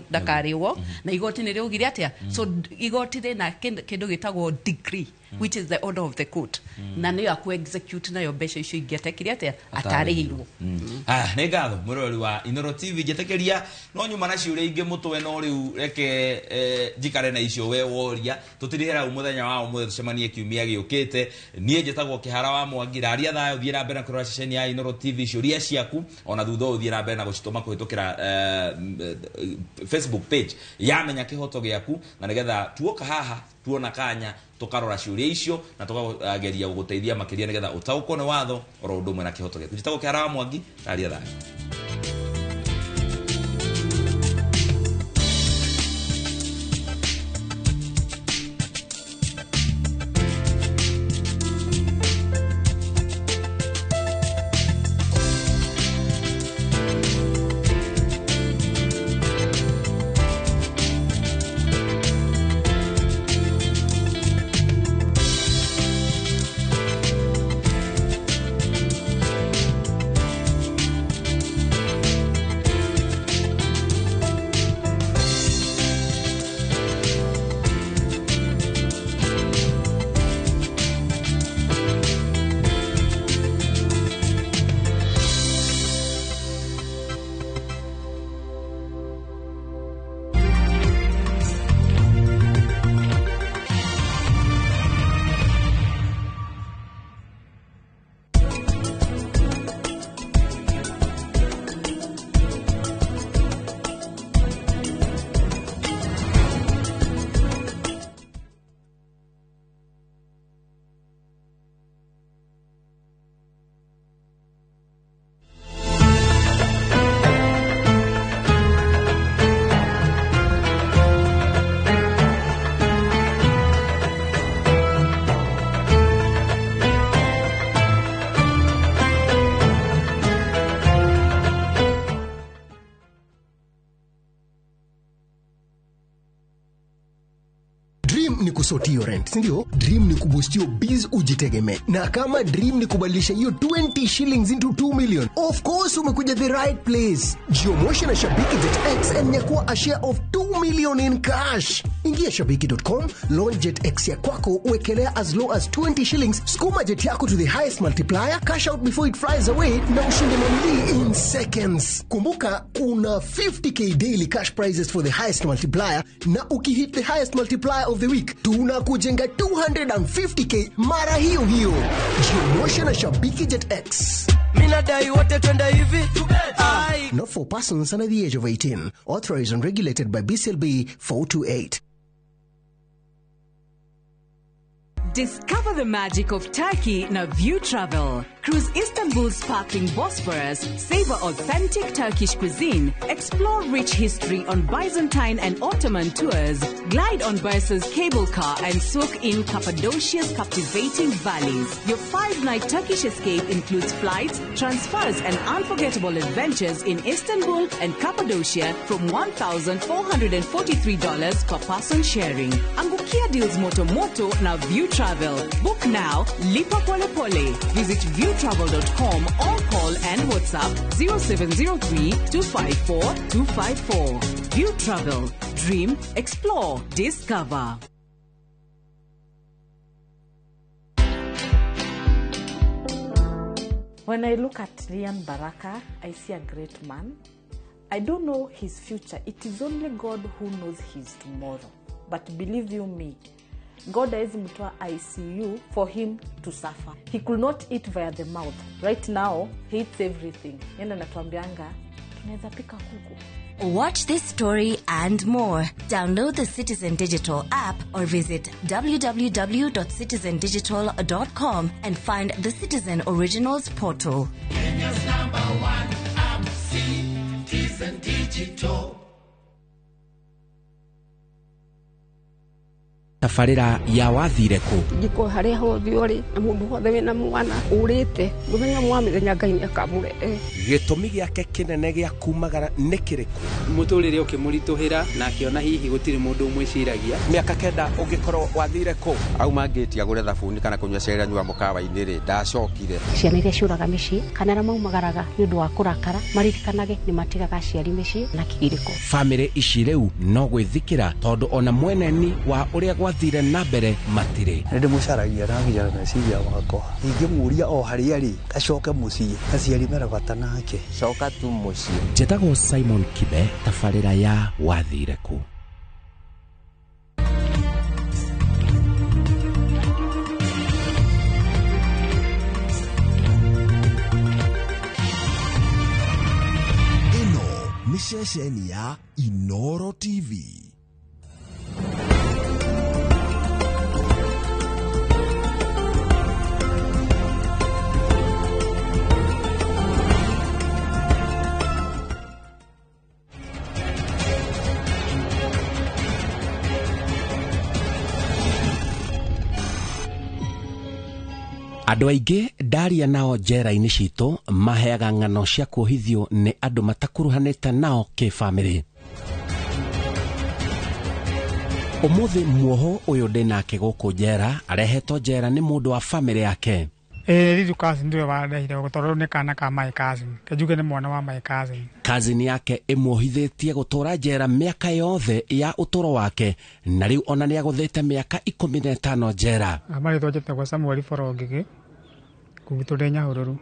ndakarĩhwo na igoti nĩ rĩaugire atĩa. So igoti rĩna kĩndũ gĩtagwo decree which is the order of the court na nĩyo akũ execute nayo mbeca icio ingĩ atekire atĩa atarĩhirwo. Nĩ ngatho mũrori wa Inoro TV njĩtĩkĩria no nyuma na ciũria ingĩ mũtwe no rĩu reke njikare na icio we woria tũtirĩhera mũthenya wa ũmũthĩ tũcemanie kiumia gĩũkĩte. Niĩ njĩtagwo Kĩhara wa Mwangi raria thayũ thiĩ na mbere na kũrora ceceni ya Inoro TV ciũria ciaku ona thutha ũyũ thiĩ na mbere na gũcitũma kũhĩtũkĩra Facebook page ya Menya Kĩhoto Gĩaku na nĩgetha tuoka haha tuona kanya tukarora ciũria icio na tukageria gũgũteithia makĩria nĩgetha ũtaũkwo nĩ watho oro ũndũ ũmwe na kĩhoto gĩaku. Njĩtagwo Kĩhara wa Mwangi raria thayũ. Dream ni kusort hiyo rent, si ndio? Dream ni kuboost your biz ujitegemee. Na kama dream ni kubadilisha hiyo 20 shillings into 2 million, of course umekuja the right place. Jiomoshe na Shabiki Jet X and nyakua a share of 2 million in cash. Ingia shabiki.com, launch Jet X ya kwako, uwekelea as low as 20 shillings, sukuma jet yako to the highest multiplier, cash out before it flies away na ushinde mamili in seconds. Kumbuka kuna 50k daily cash prizes for the highest multiplier, na ukihit the highest multiplier of the week tunakujenga 250k mara hiyo hiyo. Jiomoshe na Shabiki Jet X. Minadai wote twende hivi. Not for persons under the age of 18. Authorized and regulated by BCLB 428. Discover the magic of Turkey na View Travel. Cruise Istanbul's sparkling Bosphorus, savor authentic Turkish cuisine, explore rich history on Byzantine and Ottoman tours, glide on Bursa's cable car and soak in Cappadocia's captivating valleys. Your 5-night Turkish escape includes flights, transfers and unforgettable adventures in Istanbul and Cappadocia from $1,443 per person sharing. Angukia deals moto moto na View Travel. Book now, lipa pole pole. Visit viewtravel.com or call and WhatsApp 0703 254 254. View Travel. Dream, explore, discover. When I look at Lian Baraka, I see a great man. I don't know his future. It is only God who knows his tomorrow. But believe you me, God hawezi mtoa ICU for him to suffer. He could not eat via the mouth. Right now, he eats everything. Yeye anatuambianga tunaweza pika kuku. Watch this story and more. Download the Citizen Digital app or visit www.citizendigital.com and find the Citizen Originals portal. Kenya's number one app, Citizen Digital. Tabarĩra ya wathire kũ njiko harĩa hothe ũrĩ na mũndũ wothe wĩna mwana ũrĩte mũthenya mwa mĩthenya Ngai nĩakamũrehe. Gĩtũmi gĩake kĩnene gĩa kumagara nĩ kĩrĩkũ? Mũtũrĩre ũkĩmũritũhĩra na akĩona hihi gũtirĩ mũndũ ũmwĩciragia. Mĩaka 9 ũngĩkorwo wathire kũ? Auma ngĩti agũre thabuni kana kũnyua cai anyua mũkawa-inĩ rĩ, ndacokire. Ciana iria ciũraga mĩciĩ kana arĩa maumagaraga nĩ ũndũ wa kũrakara maririkanage nĩ matigaga aciari mĩciĩ na kĩgirĩko. Bamĩrĩ ici rĩu no gwĩthikĩra tondũ ona mweneni wa ũrĩa gwathire na mbere matirĩ. Nĩ ndĩmũcaragia na nginya meciria makwa. Ingĩmũria o harĩa arĩ acoke mũciĩ, aciari mena bata nake. Coka tu mũciĩ. Njĩtagwo Simon Kibe, tabarĩra ya wathire kũ. Ĩno nĩ ceceni ya Inoro TV. Andũ aingĩ ndaria nao njera-inĩ citũ maheaga ng'ano cia kuohithio nĩ andũ matakuruhanĩte nao kĩbamĩrĩ. Ũmũthĩ muoho ũyũ ndĩ nake gũkũ njera arehetwo njera nĩ mũndũ wa bamĩrĩ yake. Rĩu cousin nĩwe wandehire gũkũ tondũ nĩ kana ka my cousin. Njuge nĩ mwana wa my cousin. Cousin yake ĩmuohithĩtie gũtũra njera mĩaka yothe ya ũtũro wake na rĩu ona nĩagũthĩte mĩaka 15 njera. Marĩtwa njĩtagwo Samuel Borongĩgĩ, gwitũ ndĩ Nyahururu.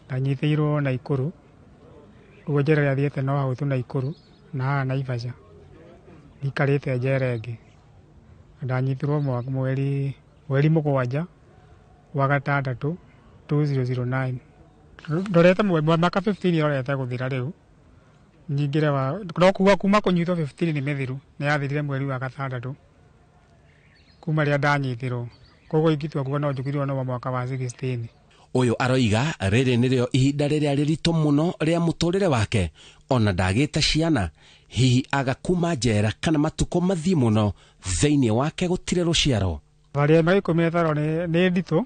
Ndanyitĩirwo Naikuru, ũguo njera ĩrĩa thiĩte no hau tu Naikuru na haha Naivasha. Ndikarĩte njera ĩngĩ. Ndanyitirwo mweri 7 wa gatandatũ 2009. Ndorete mwaka 15 ĩrorete gũthira rĩu. Nyingĩre wa no kuga kuma kũnyitwo 15 nĩ mĩthiru, nĩ yathirire mweri wa gatandatũ kuma rĩrĩa ndanyitirwo. Koguo ingĩtua kuga no njũkirwo no mwaka wa 16. Ũyũ aroiga rĩrĩ nĩrĩo ihinda rĩrĩa rĩritũ mũno rĩa mũtũrĩre wake ona ndagĩte ciana, hihi aga kuma njera kana matukũ mathiĩ mũno thĩinĩ wake gũtirĩ rũciaro. Thabarĩ ya mĩaka 15 nĩ nditũ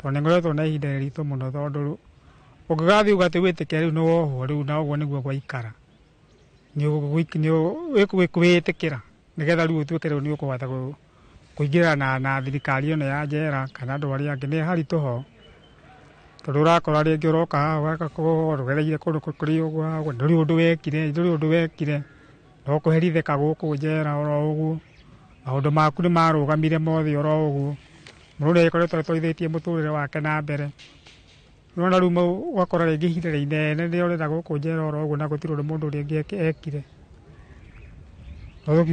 tondũ nĩ ngoretwo na ihinda rĩritũ mũno tondũ ũngĩgathiĩ uga atĩ wĩtĩkĩre rĩu nĩ wohwo rĩu na ũguo nĩguo gwaikara. Nĩ wĩtĩkĩra Nĩgetha rĩu ũtuĩke rĩu nĩ ũkũhota kũingĩrana na thirikari ĩno ya njera kana andũ arĩa angĩ nĩ haritũ ho. Tondũ ũrakora rĩngĩ ũroka haha ũgakorwo ũgereire kũndũ kũrĩ ũguo haha ũguo, ndũrĩ ũndũ wekire, ndũrĩ ũndũ wekire, no kũherithĩka gũkũ njera oro ũguo. Maũndũ maku nĩ marũgamire mothe oro ũguo. Mũndũ nĩ agĩkoretwo atwarithĩtie mũtũrĩre wake na mbere. Nĩwona rĩu ũgakora rĩngĩ ihinda inene nĩ ũrera gũkũ njera oro ũguo na gũtirĩ ũndũ mũndũ rĩngĩ ekire. No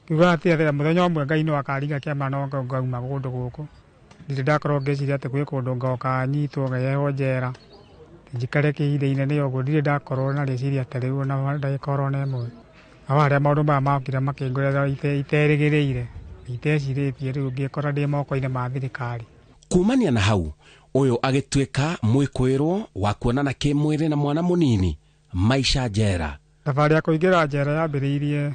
kiuga atĩ mũthenya ũmwe Ngai no akaringa kĩama no ngauma kũndũ gũkũ. Ndirĩ ndakorwo ngĩciria atĩ gwĩ kũndũ ngoka nyitwo ngehwo njera njikare ihinda inene ũguo, ndirĩ ndakorwo na rĩciria ta rĩu ona ndagĩka oro na ĩmwe. No harĩa maũndũ maya mokire makĩngorera iterĩgĩrĩire, itecirĩtie rĩu ngĩkora ndĩ moko-inĩ ma thirikari. Kumania na hau ũyũ agĩtuĩka mwĩkũĩrwo wa kuonana kĩmwĩrĩ na mwana mũnini maica njera. Thabarĩ ya kũingĩra njera yambĩrĩirie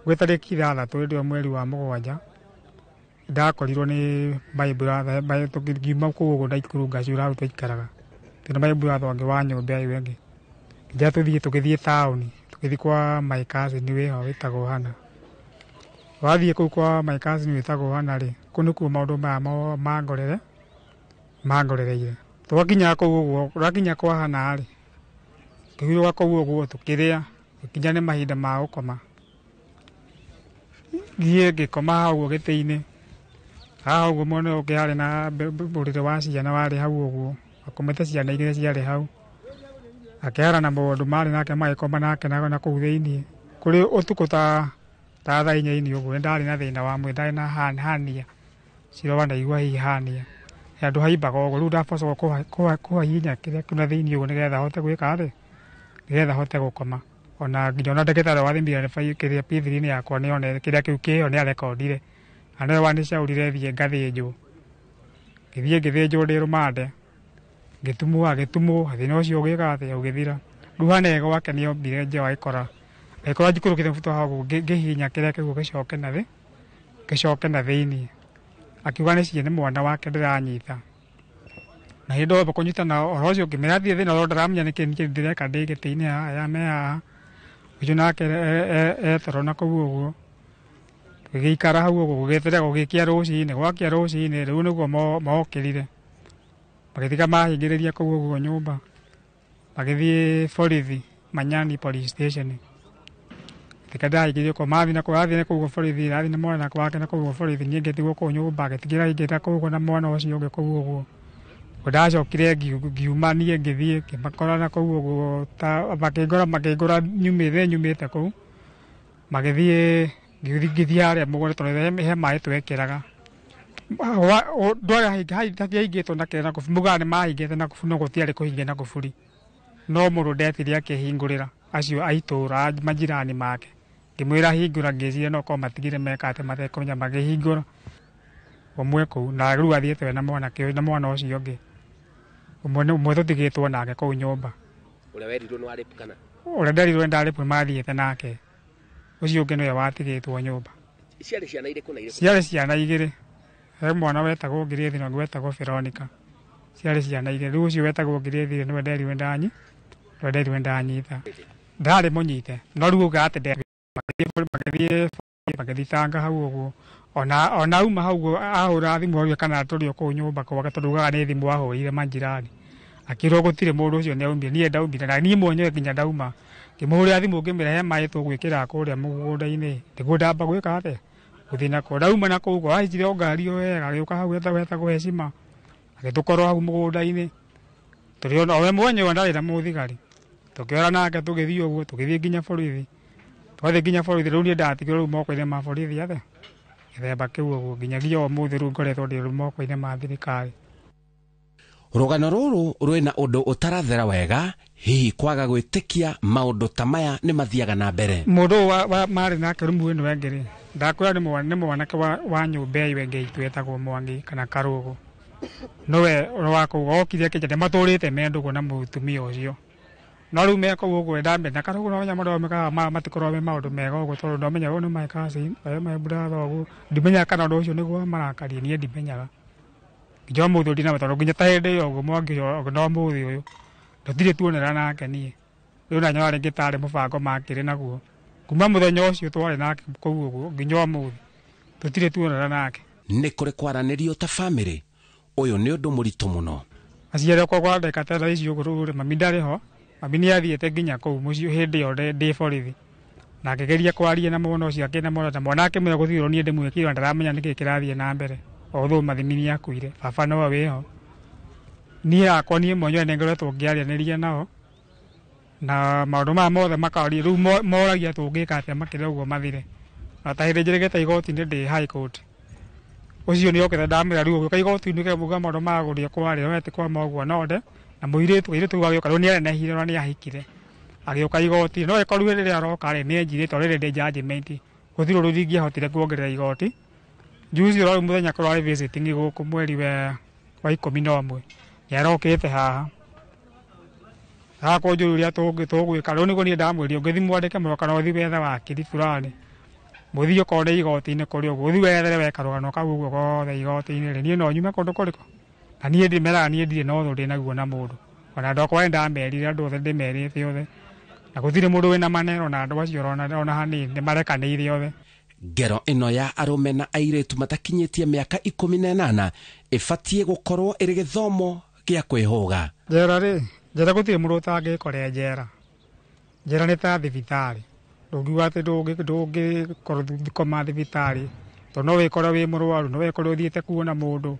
gwĩ tarĩki 6 hĩndĩ ĩyo mweri wa 7. Ndakorirwo nĩ my brother, ngiuma kũu ũguo Naikuru ngacura hau twaikaraga. Tena my brother ũngĩ wa nyũmba ĩyo ĩngĩ. Nja tũthiĩ tũgĩthiĩ taũni, tũgĩthiĩ kwa my cousin wĩho wĩtagwo Hana. Wathiĩ kũu kwa my cousin wĩtagwo Hana rĩ, kũu nĩkuo maũndũ maya mangorere, mangorereire. Twakinya kũu ũguo, twakinya kwa Hana rĩ, tũkĩhurũka kũu ũguo tũkĩrĩa, gũkinya nĩ mahinda ma gũkoma. Niĩ ngĩkoma hau ũguo gĩtĩ-inĩ. Haha ũguo mwena ũyũ ũngĩ harĩ na ũrĩrĩ wa ciana warĩ hau ũguo, akomete ciana igĩrĩ ciarĩ hau. Akĩara na mũndũ marĩ nake magĩkoma nake na kũu thĩiniĩ. Kũrĩ ũtukũ ta thaa 4 ũguo nĩ ndarĩ na thĩna wa mwĩrĩ, ndarĩ na hania. Cira wanaigua hihi hania. Handũ haimbaga ũguo, rĩu ndabocagwo kũhahihinya kĩrĩa kĩu na thĩiniĩ ũguo nĩgetha hote gwĩka atĩ, nĩgetha hote gũkoma. Ona nginya ona ndagĩtarĩ wathimire kĩrĩa P3 yakwa nĩonere kĩrĩa kĩu kĩho nĩarekondire. Na nĩwe wanicaũrire thiĩ ngathĩnjwo. Ngĩthiĩ ngĩthĩnjwo ndĩ rũmande. Ngĩtumwo agĩtumwo, thĩna ũcio ũgĩka atĩa ũgĩthira. Rĩu Hana gwake nĩombire nja agĩkora. Agĩkora njikũrũkĩte mũbuto hau ngĩhihinya kĩrĩa kĩu gĩcoke na thĩ, gĩcoke na thĩiniĩ. Akiuga nĩ mwana wake ndĩranyita. Na hĩndĩ ĩyo kũnyitana ũhoro ũcio ngĩmera thiĩ thĩna ũrĩa ndaramenya nĩkĩ nĩkĩ ndĩreka ndĩ gĩtĩ-inĩ haha ya me haha. Ũcio nake etoro na kũu ũguo. Tũgĩikara hau ũguo gũgĩeterera gũgĩkĩa rũcinĩ, gwakĩa rũcinĩ rĩu nĩguo mokĩrire. Magĩtiga mahingĩrĩria kũu ũguo nyũmba. Magĩthiĩ borithi, Manyani police station. Tiga ndahingĩrĩrio kũu, mathiĩ na kũu, athiĩ na kũu borithi, athiĩ na mwana wake na kũu borithi, niĩ ngĩtigwo kũu nyũmba, agĩtigĩra aingĩra kũu ũguo na mwana ũcio ũngĩ kũu ũguo. Ndacokire ngiuma niĩ ngĩthiĩ ngĩmakora na kũu ũguo ta makĩngora nyumĩte kũu. Magĩthiĩ ngĩthiĩ harĩa mũgũnda tondũ he maĩ twekĩraga. Ndwarĩ na kĩrĩa na kũburi, mugaga nĩ mahingĩte na kũburi no gũtiarĩ kũhinge na kũburi. No mũndũ ndetire akĩhingũrĩra acio a itũũra majirani make. Ngĩmwĩra hingũra ngĩciria no korwo matigire meka atĩ matekũmenya makĩhingũra. Ũmwe kũu na rĩu athiĩte we na mwanake na mwana ũcio ũngĩ. Ũmwe tũtigĩtwo nake kũu nyũmba. Ũrĩa werirwo nĩ warĩpu kana? Ũrĩa nderirwo nĩ ndarĩpu mathiĩte nake. Ũcio ũngĩ nĩwe watigĩtwo nyũmba. Ciarĩ ciana irĩkũ na irĩkũ? Ciarĩ ciana igĩrĩ. He mwana wetagwo Ngirĩthi na ũngĩ wetagwo Veronica. Ciarĩ ciana igĩrĩ. Rĩu ũcio wetagwo Ngirĩthi nĩwe nderirwo nĩwe ndanyita. Ndarĩ mũnyite. No rĩu uga atĩ magĩthiĩ magĩthitanga hau ũguo. Ona auma hau ũguo ahũra thimũ orio kana tũrĩ o kũu nyũmba gwake tondũ ugaga nĩ thimũ ahũrĩire manjirani. Akĩrwo gũtirĩ mũndũ ũcio nĩaumire, niĩ ndaumire na niĩ mwenyewe nginya ndauma. Ngĩmũhũrĩra thimũ ngĩmwĩra he maĩ tũgwĩkĩra kũrĩa mũgũnda-inĩ nĩguo ndamba gwĩka atĩa gũthiĩ nakuo. Ndauma na kũu ũguo ahaicire o ngari o wega agĩũka hau wetagwo Heshima agĩtũkorwo hau mũgũnda-inĩ. Tũrĩ ona we mwenyewe ndarĩ na mũthigari. Tũkĩora nake tũgĩthiĩ ũguo tũgĩthiĩ nginya borithi. Twathiĩ nginya borithi rĩu niĩ ndatigirwo rĩu moko-inĩ ma borithi atĩa gĩthemba kĩu ũguo nginyagia ũmũthĩ rĩu ngoretwo ndĩ rĩu moko-inĩ ma thirikari. Rũgano rũrũ rwĩna ũndũ ũtarathera wega, hihi kwaga gwĩtĩkia maũndũ ta maya nĩ mathiaga na mbere. Mũndũ ũyũ marĩ nake rumu ĩno ĩngĩ rĩ, ndakwĩra nĩ mwanake wa nyũmba ĩyo ĩngĩ itũ etagwo Mwangi kana Karũgũ. Nĩwe wa kũu okire akĩnjĩra nĩmatũrĩte me ndũgũ na mũtumia ũcio. No rĩu me kũu ũguo ndamenya Karũgũ no nyamũ ndamenya matikoragwo me maũndũ mega ũguo tondũ ndamenya ũyũ nĩ my cousin, ũyũ my brother ũguo. Ndimenyaga kana ũndũ ũcio nĩguo wamarakaria niĩ ndimenyaga. Nginya ũmũthĩ ndinamenya tondũ nginya ta hĩndĩ ĩyo ũguo Mwangi ũcio na ũmũthĩ ũyũ tũtirĩ tuonera nake niĩ. Rĩu na nyonaga rĩngĩ tarĩ mũbango makĩrĩ naguo. Kuma mũthenya ũcio twarĩ nake kũu ũguo nginya ũmũthĩ tũtirĩ tuonana nake. Nĩ kũrĩ kwaranĩrio ta bamĩrĩ, ũyũ nĩ ũndũ mũritũ mũno. Aciari akwa kwa ndagĩka ta thaa ici ũguo rĩu mami ndarĩ ho, mami nĩ athiĩte nginya kũu mũciĩ hĩndĩ ĩyo ndĩ borithi. Na akĩgeria kwaria na mwana ũcio akĩna na mwana akĩmwĩra gũtirĩ niĩ ndĩmwĩkire na ndaramenya nĩkĩĩ kĩrathiĩ na mbere. Although mathimi nĩ akuire, baba nowe wĩho. Niĩ hakwa niĩ mwenyewe nĩ ngoretwo ngĩaranĩria nao na maũndũ maya mothe makaria rĩu moragia tũngĩka atĩa makĩria ũguo mathire. Na ta hĩndĩ njĩrĩgĩte igoti-inĩ ndĩ high court. Ũcio nĩ okĩte ndamwĩra rĩu ũgĩũka igoti-inĩ ũkauga maũndũ ma gũthiĩ kwaria we ti kwa ũguo no nde na mũirĩtu kairĩtu gagĩũka rĩu nĩ anenehire na nĩ ahikire. Agĩũka igoti no ĩkorwo rĩrĩa aroka rĩ nĩ anjirĩte already ndĩ judgment gũtirĩ ũndũ ndingĩahotire kuongerera igoti. Juzi ũrarĩ mũthenya kũrarĩ visiting gũkũ mweri wa 11 nĩ arokĩte haha haha kũnjũria ũrĩa tũgwĩka rĩu nĩguo niĩ ndamwĩrire ũngĩthiĩ mwandĩke marũa kana ũthiĩ wethe wakiri fulani mũthiĩ okorwo nĩ igoti-inĩ kũrĩ ũguo ũthiĩ wethere we karũgano kau ũguo gothe igoti-inĩ rĩ niĩ no nyume kũndũ kũrĩkũ na niĩ ndĩmeraga niĩ ndirĩ na ũthũ ndĩnaguo na mũndũ ona andũ akwa nĩndamerire andũ othe ndĩmerĩte othe na gũtirĩ mũndũ wĩna maneno na andũ acio ona hanini nĩmarekanĩire othe. Ngero ĩno ya arũme na airĩtu matakinyĩtie mĩaka 18 ĩbatiĩ gũkorwo ĩrĩ gĩthomo gĩa kwĩhũga. Njera rĩ, njera gũtirĩ mũndũ ũtangĩkorera njera. Njera nĩ ta thibitarĩ, ndũngiuga atĩ ndũngĩkorwo ũgĩkoma thibitarĩ tondũ no wĩkore wĩ mũrwaru, no wĩkore ũthiĩte kuona mũndũ.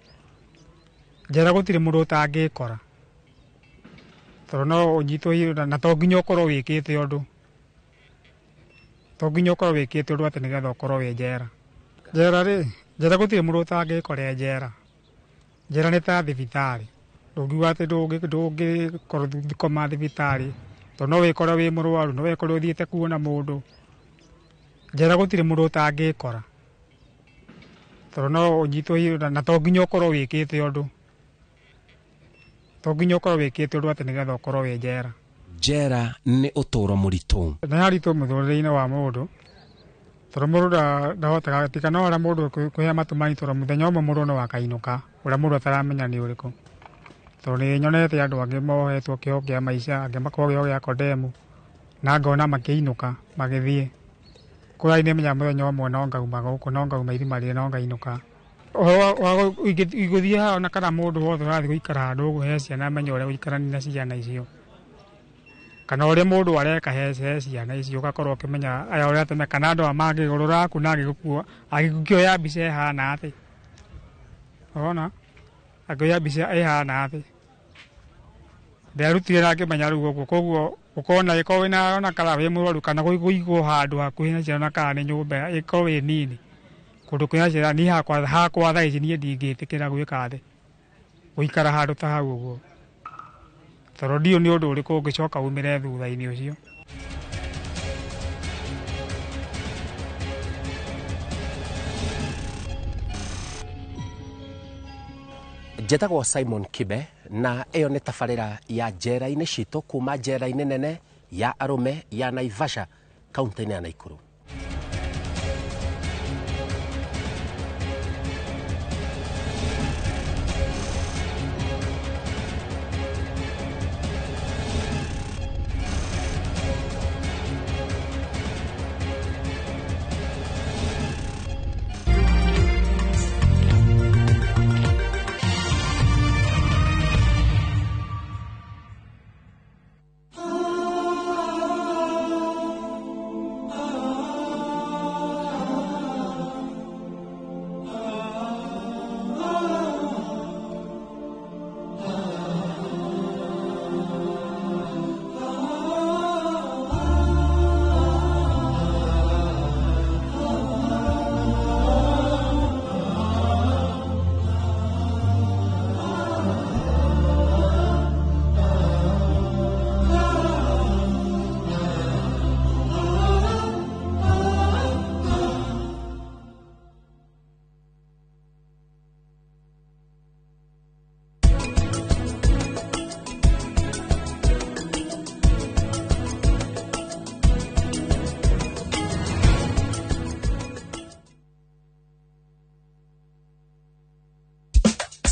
Njera gũtirĩ mũndũ ũtangĩkora tondũ no ũnyitwo na to nginya ũkorwo wĩkĩte ũndũ, to nginya ũkorwo wĩkĩte ũndũ atĩ nĩgetha ũkorwo wĩ njera. Njera rĩ, njera gũtirĩ mũndũ ũtangĩkorera njera. Njera nĩ ta thibitarĩ, ndũngiuga atĩ ndũngĩkorwo ũgĩkoma thibitarĩ tondũ no wĩkore wĩ mũrwaru, no wĩkore ũthiĩte kuona mũndũ. Njera gũtirĩ mũndũ ũtangĩkora tondũ no ũnyitwo na to nginya ũkorwo wĩkĩte ũndũ, to nginya ũkorwo wĩkĩte ũndũ atĩ nĩgetha ũkorwo wĩ njera. Njera nĩ ũtũũro mũritũ. Nĩ haritũ mũtũrĩre-inĩ wa mũndũ tondũ mũndũ ndahotaga tiga no ũrĩa mũndũ kwĩhe matumani tondũ mũthenya ũmwe mũndũ no akainũka ũrĩa mũndũ ataramenya nĩ ũrĩkũ. Tondũ nĩ nyonete andũ angĩ mohetwo kĩoho kĩa maica, angĩ makohwo kĩoho gĩa kondemu na ngona makĩinũka magĩthiĩ. Kũrĩa nĩ menyaga mũthenya ũmwe no ngauma gũkũ, no ngauma irima rĩrĩ, no ngainũka. Ũhoro wa gũthiĩ haha ona kana mũndũ wothe ũrathiĩ gũikara handũ ũguo he ciana amenye ũrĩa gũikarania na ciana icio kana ũrĩa mũndũ areka he ciana icio ũgakorwo ũkĩmenya aya ũrĩa tene kana andũ aya mangĩgũrũra aku na angĩgũkua angĩkũoya mbica ĩhana atĩ ũrona angĩoya mbica ĩhana atĩ nderutire na ngĩmenya rĩu ũguo koguo ũkona ĩkorwo wĩna ona kana wĩ mũrwaru kana kũigwo handũ hakuhĩ na ciana kana nĩ nyũmba ĩkorwo ĩ nini kũndũ kwĩna ciana niĩ hakwa thaa ici niĩ ndingĩtĩkĩra gwĩka atĩ gũikara handũ ta hau ũguo tondũ ndiũĩ nĩ ũndũ ũrĩkũ ũngĩcoka umĩre thutha-inĩ ũcio. Njĩtagwo Simon Kibe na ĩyo nĩ tabarĩra ya njera-inĩ citũ kuma njera-inĩ nene ya arũme ya Naivasha kaunti-inĩ ya Nakuru.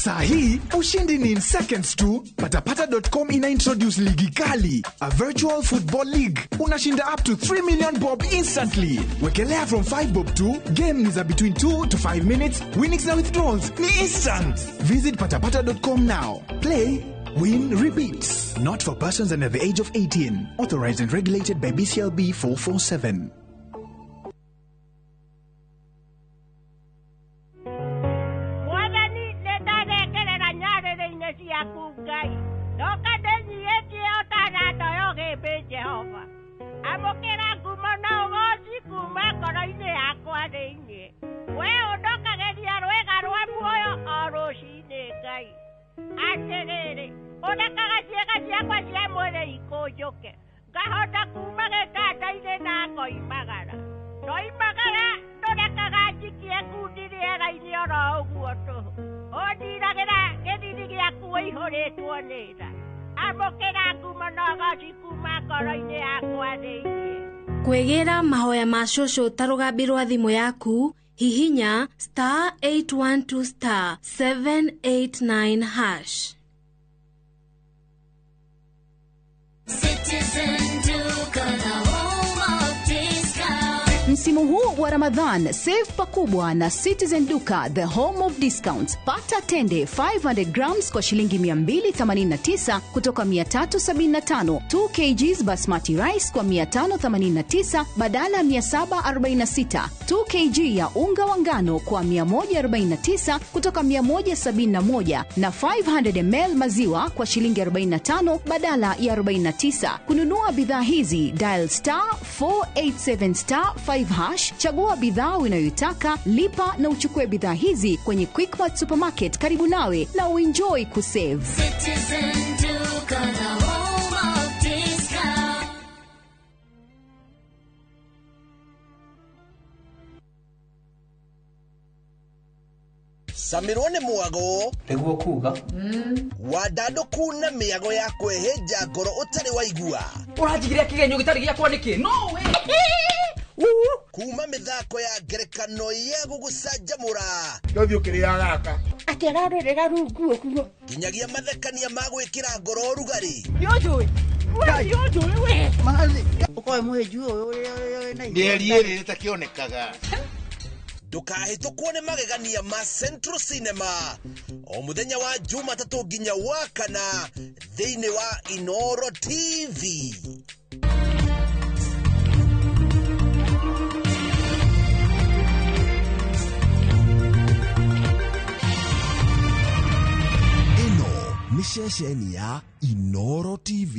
Saa hii ushindi ni in seconds tu. Patapata.com ina introduce ligi kali, a virtual football league. Unashinda up to 3 million bob instantly. Wekelea from 5 bob to game ni za between 2 to 5 minutes. Winnings na withdrawals ni instant. Visit patapata.com now. Play, win, repeat. Not for persons under the age of 18. Authorized and regulated by BCLB 447. Mwathani nĩ ndarekerera nyarĩrĩ-inĩ ciaku Ngai ndoka ndĩnyiĩtie ũtaranda ũyũ Jehova amũkĩra ngumo na ũgoci kuma ngoro-inĩ yakwa thĩinĩ we ũndokagĩria rwĩga rwa muoyo o rũcinĩ Ngai atĩrĩrĩ ũrekaga ciĩga ciakwa cia mwĩrĩ ikũnjũke ngahota kuma gĩtanda-inĩ na ngoimagara ndoimagara ndũrekaga njikie ngundi rĩera-inĩ oro ũguo tũhũ ũndiragĩra gĩthiri gĩaku ũihũrĩtwo nĩ tha amũkĩra ngumo na ũgoci kuma ngoro-inĩ yakwa thĩinĩ. Kwĩgĩra mahoya ma cũcũ ta rũgambi rwa thimũ yaku hihinya star 812 star 789 hash. Citizen Duka, the home of discount. Msimu huu wa Ramadhan, save pakubwa na Citizen Duka, the home of discounts. Pata tende 500 grams kwa shilingi 289 kutoka 375, 2 kgs basmati rice kwa 589 badala 746, 2 kg ya unga wa ngano kwa 149 kutoka 171 na 500 ml maziwa kwa shilingi 45 badala ya 49. Kununua bidhaa hizi, dial star 487 star 5 hash, chagua bidhaa unayoitaka, lipa na uchukue bidhaa hizi kwenye Quickmart Supermarket karibu nawe na uenjoy kusave. Citizen Duka, the home of discount. Samirwo nĩ mwago nĩguo kuga wandandũku na mĩago ya kwĩhĩnja ngoro ũtarĩ waigua ũranjigĩra kĩgenyo gĩtarĩ gĩakwa nĩkĩ no we kuma mĩthako ya ngerekano ya gũgũcanjamũra ndũthiĩ ũkĩrĩaga gaka atĩ ararĩrĩra rungu ũguo nginyagia mathekania ma gwĩkĩra ngoro ũrugarĩ nĩũnjũĩ we nĩũnjũĩ we ũkoe mũhĩnju ũyũ ũrĩa wĩna mĩeri ĩrĩ ĩtakĩonekaga. Ndũkahĩtũkwo nĩ magegania ma Central Cinema o mũthenya wa Jumatatũ nginya wa kana thĩinĩ wa Inoro TV. Ĩno nĩ ceceni ya Inoro TV.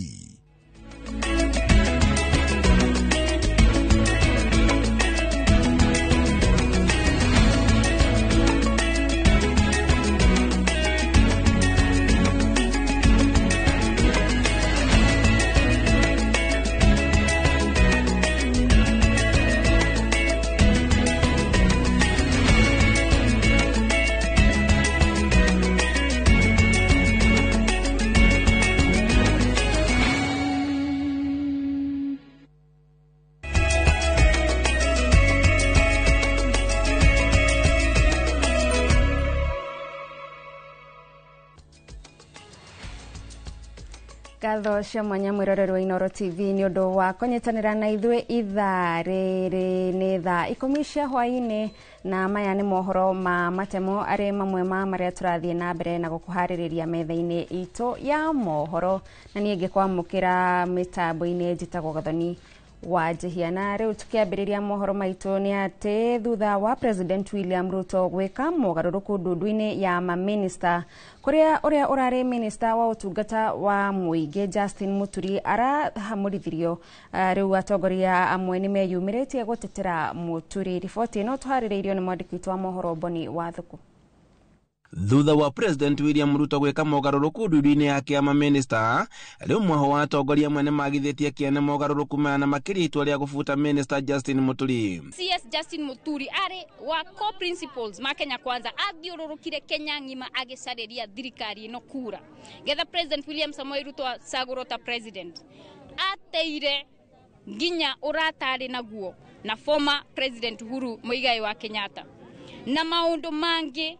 Ngatho cia mwanya mwĩroreri wa Inoro TV nĩ ũndũ wa kũnyitanĩra na ithuĩ ithaa rĩrĩ nĩ thaa 10 cia hwaĩ-inĩ na maya nĩ mohoro ma matemo arĩ mamwe ma marĩa tũrathiĩ na mbere na gũkũharĩrĩria metha-inĩ itũ ya mohoro na niĩ ngĩkwamũkĩra mĩtambo-inĩ njĩtagwo Gathoni wa Njihia. Na rĩu tũkĩambĩrĩria mohoro maitũ nĩ atĩ thutha wa President William Ruto gwĩka mogarũrũku ndundu-inĩ ya maminista kũrĩa ũrĩa ũrarĩ minista wa ũtungata wa mũingĩ Justin Muturi arahamũrithirio. Rĩu atongoria amwe nĩ meyumĩrĩtie gũtetera Muturi. Riboti ĩno tũharĩrĩirio nĩ mwandĩki witũ wa mohoro Boni Wathuku. Thutha wa President William Ruto gwĩka mogarũrũku ndundu-inĩ yake ya maminista, rĩu mwaho wa atongoria amwe nĩmagithĩtie kĩene mogarũrũku maya na makĩria itua rĩa gũbuta Minister Justin Muturi. CS Justin Muturi arĩ wa core principles ma Kenya Kwanza athiũrũrũkire Kenya ng'ima agĩcarĩria thirikari ĩno kura getha President William Samoei Ruto acagũrwo ta president. Ateire nginya ũrata arĩ naguo na former President Uhuru Muigai wa Kenyatta na maũndũ mangĩ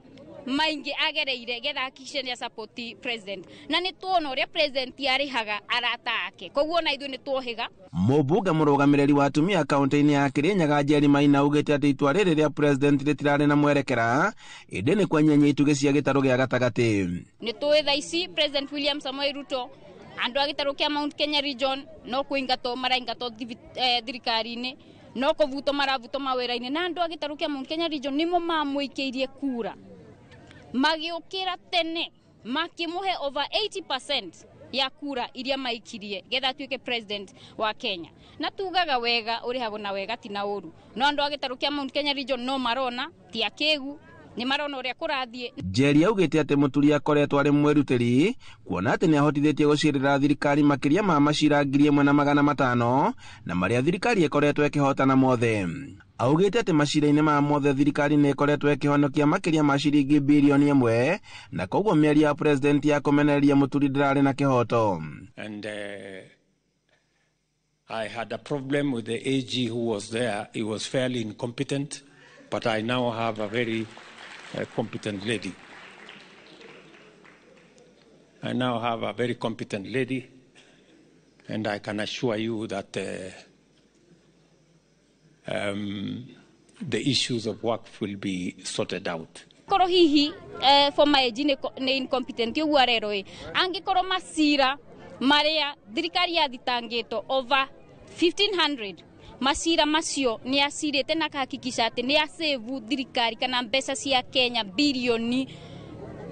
maingĩ agereire getha hakikishe nĩ support president, na nĩ tuona ũrĩa president arĩhaga arata ake, koguo na ithuĩ nĩ tuohĩga. Mũmbunge mũrũgamĩrĩri wa atumia kaunti-inĩ ya Kirinyaga Njeri Maina augĩte atĩ itua rĩrĩ rĩa president rĩtirarĩ na mwerekera ĩndĩ nĩ kwenyenya itugĩ cia gĩtarũ gĩa gatagatĩ. Nĩ tũĩ thaa ici President William Samoei Ruto andũ a gĩtarũ kĩa Mount Kenya region no kũingatwo maraingatwo thirikari-inĩ, no kũbutwo marabutwo mawĩra-inĩ, na andũ a gĩtarũ kĩa Mount Kenya region nĩmo mamũikĩirie kura magĩũkĩra tene makĩmũhe over 80% ya kura iria maikirie getha atuĩke president wa Kenya. Na tugaga wega ũrĩhagwo na wega ti na ũru, no andũ a gĩtarũ kĩa Mount Kenya region no marona ti akĩgu, nĩ marona ũrĩa kũrathiĩ. Njeri augĩte atĩ Mũturi akoretwo arĩ mwĩrutĩri kuona atĩ nĩ ahotithĩtie gũcirĩra thirikari makĩria ma macira 1500 na marĩa thirikari ĩkoretwo ĩkĩhotana mothe. Augĩte atĩ macira-inĩ maya mothe thirikari nĩ ĩkoretwo ĩkĩhonokia makĩria ma ciringi birioni 1, na koguo mĩario ya president ya kũmenereria Mũturi ndĩrarĩ na kĩhoto. And I had a problem with the AG who was there. He was fairly incompetent, but I now have a very competent lady. I now have a very competent lady, and I can assure you that the issues of work will be sorted out. Korwo hihi former AG nĩ incompetent ũguo arerwo ĩ, angĩkorwo macira marĩa thirikari yathitangĩtwo over 1500 macira macio nĩ acirĩte na akahakikisha atĩ nĩ asave thirikari kana mbeca cia Kenya bilioni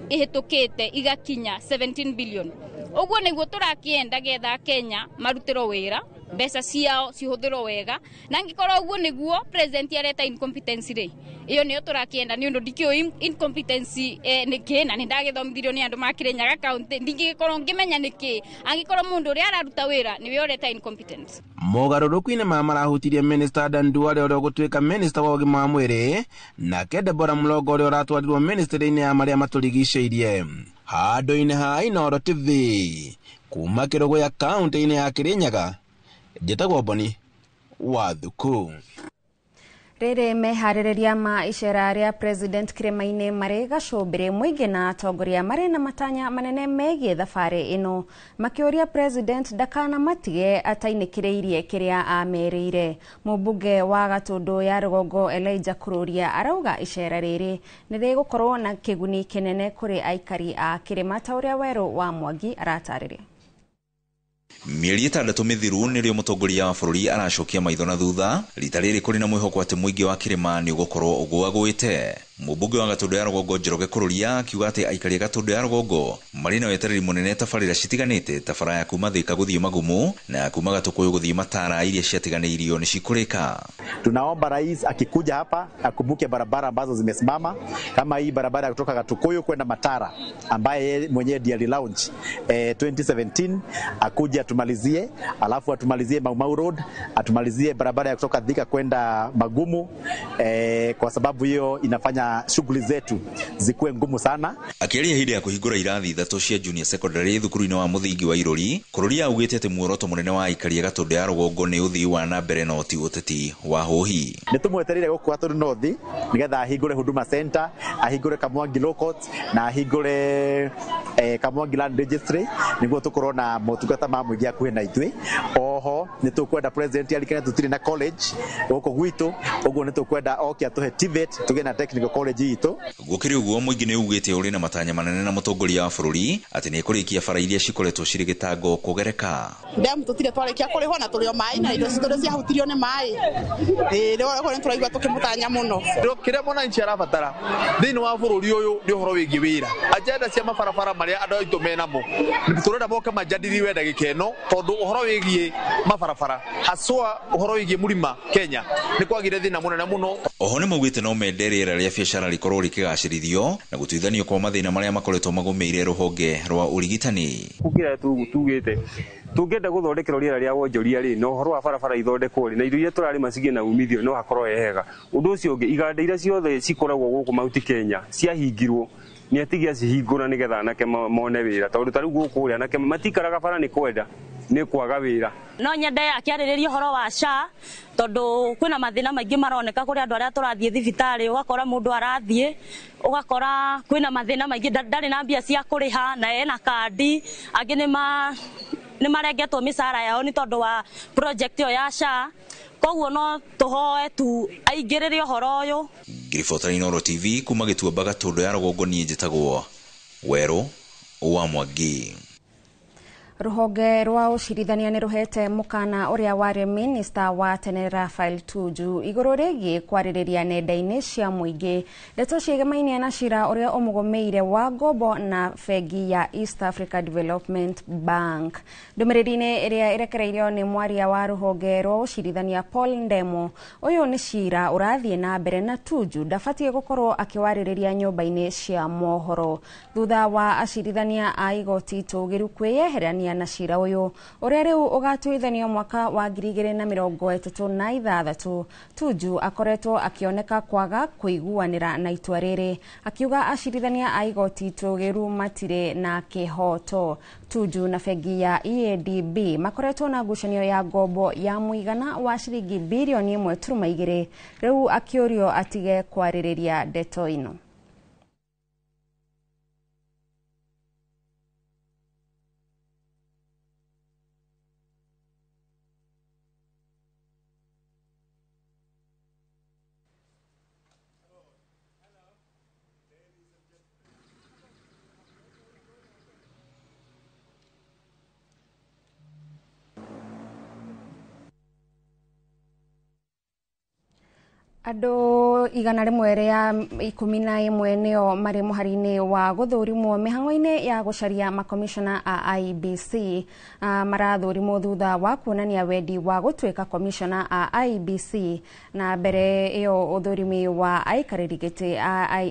ihĩtũkĩte igakinya 17 billion. Ũguo nĩguo tũrakĩenda getha Kenya marutĩrwo wĩra, mbeca ciao cihũthĩrwo wega, na angĩkorwo ũguo nĩguo president areta incompetency rĩ, ĩyo nĩyo tũrakĩenda, nĩ ũndũ ndikĩũĩ incompetency nĩkĩ, na nĩ ndagĩthomithirio nĩ andũ ma Kirinyaga county, ndingĩgĩkorwo ngĩmenya nĩkĩ angĩkorwo mũndũ ũrĩa araruta wĩra nĩwe ũreta incompetence. Mogarũrũku-inĩ maya marahutirie Minister Dan Duale ũrĩa ũgũtuĩka Minister wa ũgima wa mwĩrĩ, nake Deborah Mulongo ũrĩa ũratwarirwo ministry-inĩ ya marĩa matũrigicĩirie. Handũ-inĩ ha Inooro TV kuma Kĩrũgũya kaunti-inĩ ya Kirinyaga, njĩtagwo Boni wa Thuku. Rĩrĩ meharĩrĩria ma icera rĩa president kĩrĩma-inĩ marĩ gacũmbĩrĩ, mũingĩ na atongoria marĩ na matanya manene megiĩ thabarĩ ĩno, makĩũria president ndakanamatige atainĩkĩrĩirie kĩrĩa amerĩire. Mũmbunge wa Gatũndũ ya Rũgongo Elijah Kururia arauga icera rĩrĩ nĩ rĩgũkorwo na kĩguni kĩnene kũrĩ aikari a kĩrĩma, ta ũrĩa Werũ wa Mwangi aratarĩria. Mĩeri 6 mĩthiru nĩrĩo mũtongoria wa bũrũri aracokia maitho na thutha rita rĩrĩ kũrĩ na mwĩhoko atĩ mũingĩ wa kĩrĩma nĩ ũgũkorwo ũgũagũĩte. Mũmbunge wa Gatũndũ ya Rũgongo Njoroge Kururia akiuga atĩ aikari a Gatũndũ ya Rũgongo marĩ na wetereri mũnene tabarĩra citiganĩte ta bara ya kuma Thika gũthiĩ Magumu na ya kuma Gatũkũyũ gũthiĩ Matara iria ciatiganĩirio nĩ cikũrĩka. Tunaomba rais akikuja hapa akumbuke barabara ambazo zimesimama kama hii barabara kutoka Gatukuyu kwenda Matara ambaye mwenyewe ndiye alilaunch 2017, akuje atumalizie, alafu atumalizie Mau Mau Road, atumalizie barabara ya kutoka Thika kwenda Magumu, kwa sababu hiyo inafanya shughuli zetu zikuwe ngumu sana. Akiaria hĩndĩ ya kũhingũra irathi 3 cia junior secondary thukuru-inĩ wa mũthingi wa Irori, Kururia augĩte atĩ muoroto mũnene wa aikari a Gatũndũ ya Rũgongo nĩ ũthii wa na mbere na ti ũteti wa hũhi. Nĩ tũmwetereire gũkũ Gatũndũ North nĩgetha ahingũre Huduma Center, ahingũre Kamwangi Law Court na ahingũre Kamwangi Land Registry nĩguo tũkorwo na motungata ma mũingĩ hakuhĩ na ithuĩ. Oho nĩ tũkwenda president arikane tũtirĩ na college gũkũ gwitũ, ũguo nĩ tũkwenda oke atũhe TVET tũgĩe na technical college itũ. Gũkĩrĩ ũguo mũingĩ nĩ ugĩte ũrĩ na matanya manene na mũtongoria wa bũrũri atĩ nĩ ekũrĩkia bara iria cikoretwo cirĩ gĩtango kũgereka. Ndemu tũtirĩ twarĩkia kũrĩhwo na tũrĩ o maĩ na indo citũ ciahutirio nĩ maĩ. Rĩu nĩ tũraigua tũkĩmũtanya mũno. Kĩrĩa mwananchi arabatara thĩinĩ wa bũrũri ũyũ nĩ ũhoro wĩgiĩ wĩra. Agenda cia mabarabara marĩa andũ aitũ menamo tũrenda moke manjadiliwe ndagĩka ĩno tondũ ũhoro wĩgiĩ mabarabara haswa ũhoro wĩgiĩ mũrima Kenya nĩ kwagire thĩna mũnene mũno. Oho nĩ maugĩte no mende rĩera rĩa biacara rĩkorwo rĩkĩgacĩrithio na gũtuithanio kwa mathĩna marĩa makoretwo magũmĩire rũhonge rwa ũrigitani. Kũkĩra tugĩte tũngĩenda gũthondekerwo rĩera rĩa wonjoria rĩ na ũhoro wa barabara ithondekwo rĩ na indo iria tũrarĩma cigĩe na umithio no hakorwo he hega. Ũndũ ũcio ũngĩ, iganda iria ciothe cikoragwo gũkũ Mount Kenya ciahingirwo nĩ atige acihingũra nĩgetha anake mone wĩra, tondũ ta rĩu gũkũ ũrĩa anake matikaraga bara nĩ kwenda, Nĩ kwaga wĩra. No nyende akĩarĩrĩria ũhoro wa SHA tondũ kwĩna mathĩna maingĩ maroneka kũrĩ andũ arĩa tũrathiĩ thibitarĩ, ũgakora mũndũ arathiĩ ũgakora kwĩna mathĩna maingĩ, ndarĩ na mbia cia kũrĩha na ena kandi, angĩ nĩ marengetwo mĩcara yao nĩ tondũ wa project ĩyo ya SHA. Koguo no tũhoe tu aingĩrĩre ũhoro ũyũ. Ngĩribotera Inooro TV kuma Gĩtuamba Gatũndũ ya rũgongo, niĩ njĩtagwo Werũ wa Mwangi. Ruhonge rwa ucirithania nĩ ruhete mukana ũrĩa warĩ minista wa tene Raphael Tuju igũrũ rĩgiĩ kwarĩrĩria nenda-inĩ cia mũingĩ ndeto ciĩgemainie na cira ũrĩa ũmũgũmĩire wa ngombo na bengi ya East Africa Development Bank. Ndũmĩrĩri-inĩ ĩrĩa ĩrekereirio nĩ mwaria wa ruhonge rwa ucirithania Paul Ndemo, ũyũ nĩ cira ũrathiĩ na mbere na Tuju ndabatiĩ gũkorwo akĩwarĩrĩria nyũmba-inĩ cia mohoro thutha wa acirithania a igoti tũgĩru kwĩyeherania na cira ũyũ ũrĩa rĩu ũgatuithanio mwaka wa 2036. Tuju akoretwo akĩoneka kwaga kũiguanĩra na itua rĩrĩ, akiuga acirithania a igoti tũgĩru matirĩ na kĩhoto. Tuju na bengi ya EADB makoretwo na ngucanio ya ngombo ya mũigana wa ciringi birioni 1.2, rĩu akĩũrio atige kwarĩrĩria ndeto ĩno. Andũ 111 nĩo marĩ mũhari-inĩ wa gũthũrimwo mĩhang'o-inĩ ya gũcaria makomishona a IEBC. Marathũrimwo thutha wa kuonania wendi wa gũtuĩka komishona a IEBC, na mbere ĩyo ũthũrimi wa aikarĩri gĩtĩ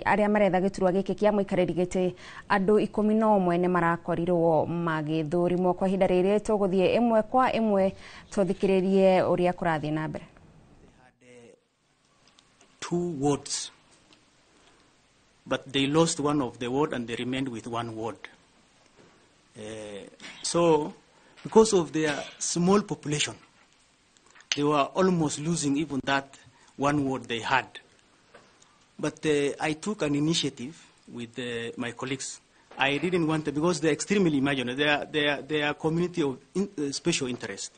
arĩa maretha gĩturwa gĩkĩ kĩa mũikarĩri gĩtĩ andũ 11 nĩ marakorirwo magĩthũrimwo. Kwa ihinda rĩrĩ tũgũthiĩ ĩmwe kwa ĩmwe tũthikĩrĩrie ũrĩa kũrathiĩ na mbere. 2 wards, but they lost one of the ward and they remained with 1 ward. So, because of their small population, they were almost losing even that 1 ward they had. But I took an initiative with my colleagues. I didn't want to, because they're extremely marginal. They are a community of special interest.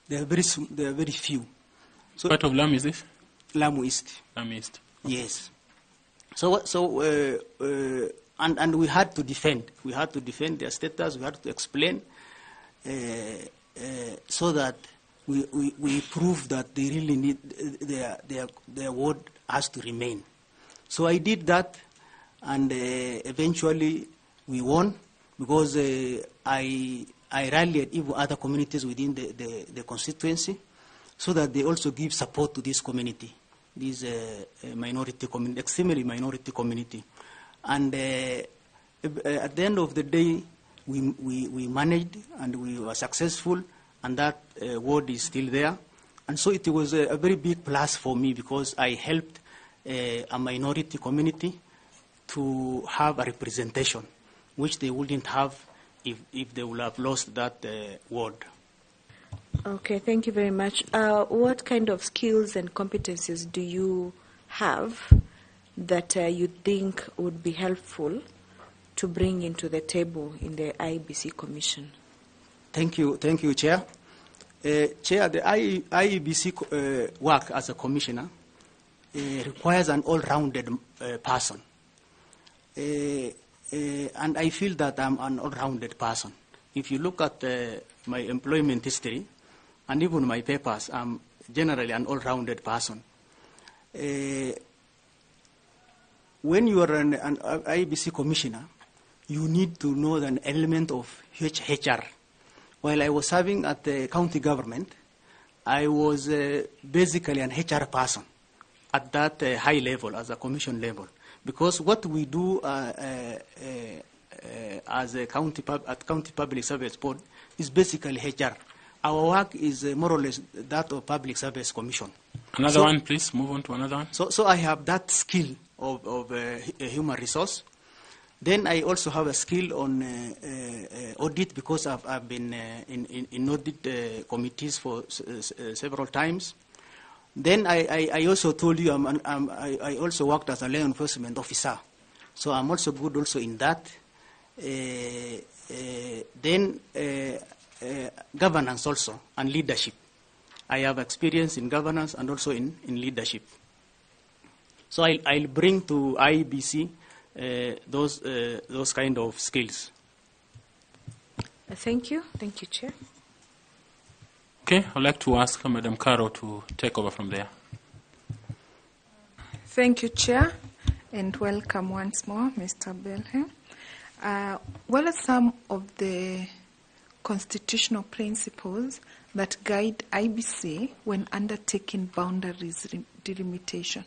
They are very few. So, part of Lamu is this? Lamu East. Lamu East. Yes. So and we had to defend. We had to defend their status. We had to explain so that we prove that they really need their ward has to remain. So I did that, and eventually we won because I rallied even other communities within the constituency, so that they also give support to this community, this minority community, extremely minority community. And at the end of the day, we managed and we were successful, and that ward is still there. And so it was a very big plus for me because I helped a minority community to have a representation, which they wouldn't have if they would have lost that ward. Okay, thank you very much. What kind of skills and competencies do you have that you think would be helpful to bring into the table in the IEBC Commission? Thank you, Chair. Chair, the IEBC work as a commissioner requires an all-rounded person. And I feel that I'm an all-rounded person. If you look at my employment history and even my papers, I'm generally an all-rounded person. When you are an IEBC commissioner, you need to know an element of HR. While I was serving at the county government, I was basically an HR person at that high level, as a commission level. Because what we do as a county at County Public Service Board is basically HR. Our work is more or less that of Public Service Commission. Another one, please. Move on to another one. So I have that skill of human resource. Then I also have a skill on audit because I've been in audit committees for several times. Then I also told you I also worked as a law enforcement officer. So I'm also good also in that. Then governance also and leadership. I have experience in governance and also in leadership. So I'll bring to IEBC those kind of skills. Thank you. Thank you, Chair. Okay, I'd like to ask Madam Caro to take over from there. Thank you, Chair, and welcome once more, Mr. Belhe. What are some of the constitutional principles that guide IBC when undertaking boundaries delimitation?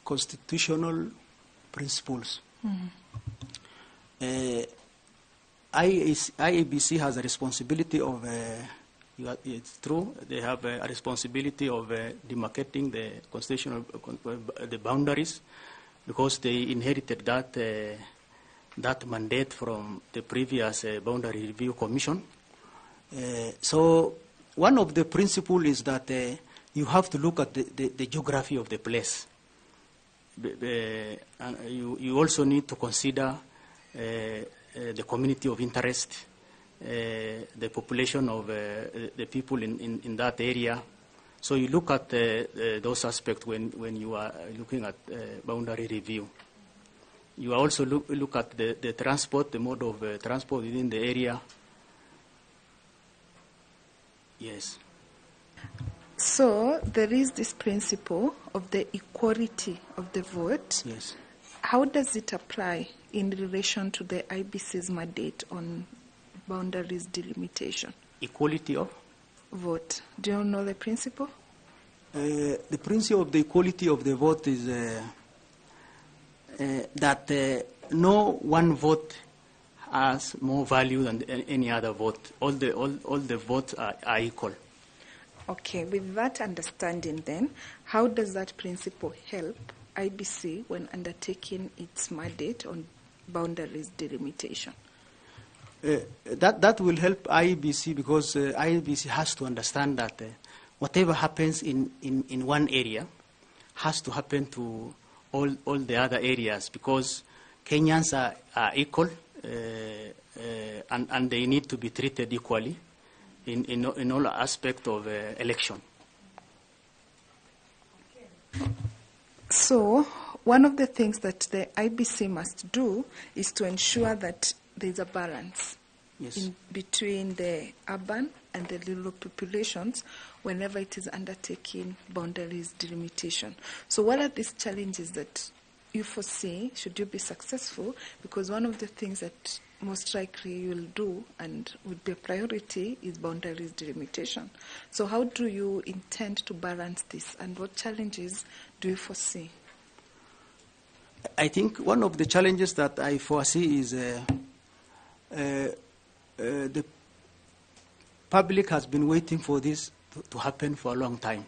Constitutional principles. Mm-hmm. IEBC has a responsibility of, it's true, they have a responsibility of demarcating the constitutional the boundaries, because they inherited that that mandate from the previous Boundary Review Commission. So one of the principles is that you have to look at the geography of the place. And you also need to consider the community of interest, the population of the people in that area. So you look at those aspects when you are looking at boundary review. You also look at the transport, the mode of transport within the area. Yes. So there is this principle of the equality of the vote. Yes. How does it apply in relation to the IBC's mandate on boundaries delimitation? Equality of? Vote. Do you know the principle? The principle of the equality of the vote is that no one vote has more value than any other vote. All the votes are equal. Okay, with that understanding then, how does that principle help IBC when undertaking its mandate on boundaries delimitation? That will help IEBC because IEBC has to understand that whatever happens in one area has to happen to all the other areas, because Kenyans are equal and they need to be treated equally in all aspects of election. So one of the things that the IBC must do is to ensure that there's a balance. Yes. In between the urban and the rural populations whenever it is undertaking boundaries delimitation. So what are these challenges that you foresee should you be successful? Because one of the things that most likely you will do and would be a priority is boundaries delimitation. So how do you intend to balance this, and what challenges do you foresee? I think one of the challenges that I foresee is the public has been waiting for this to happen for a long time.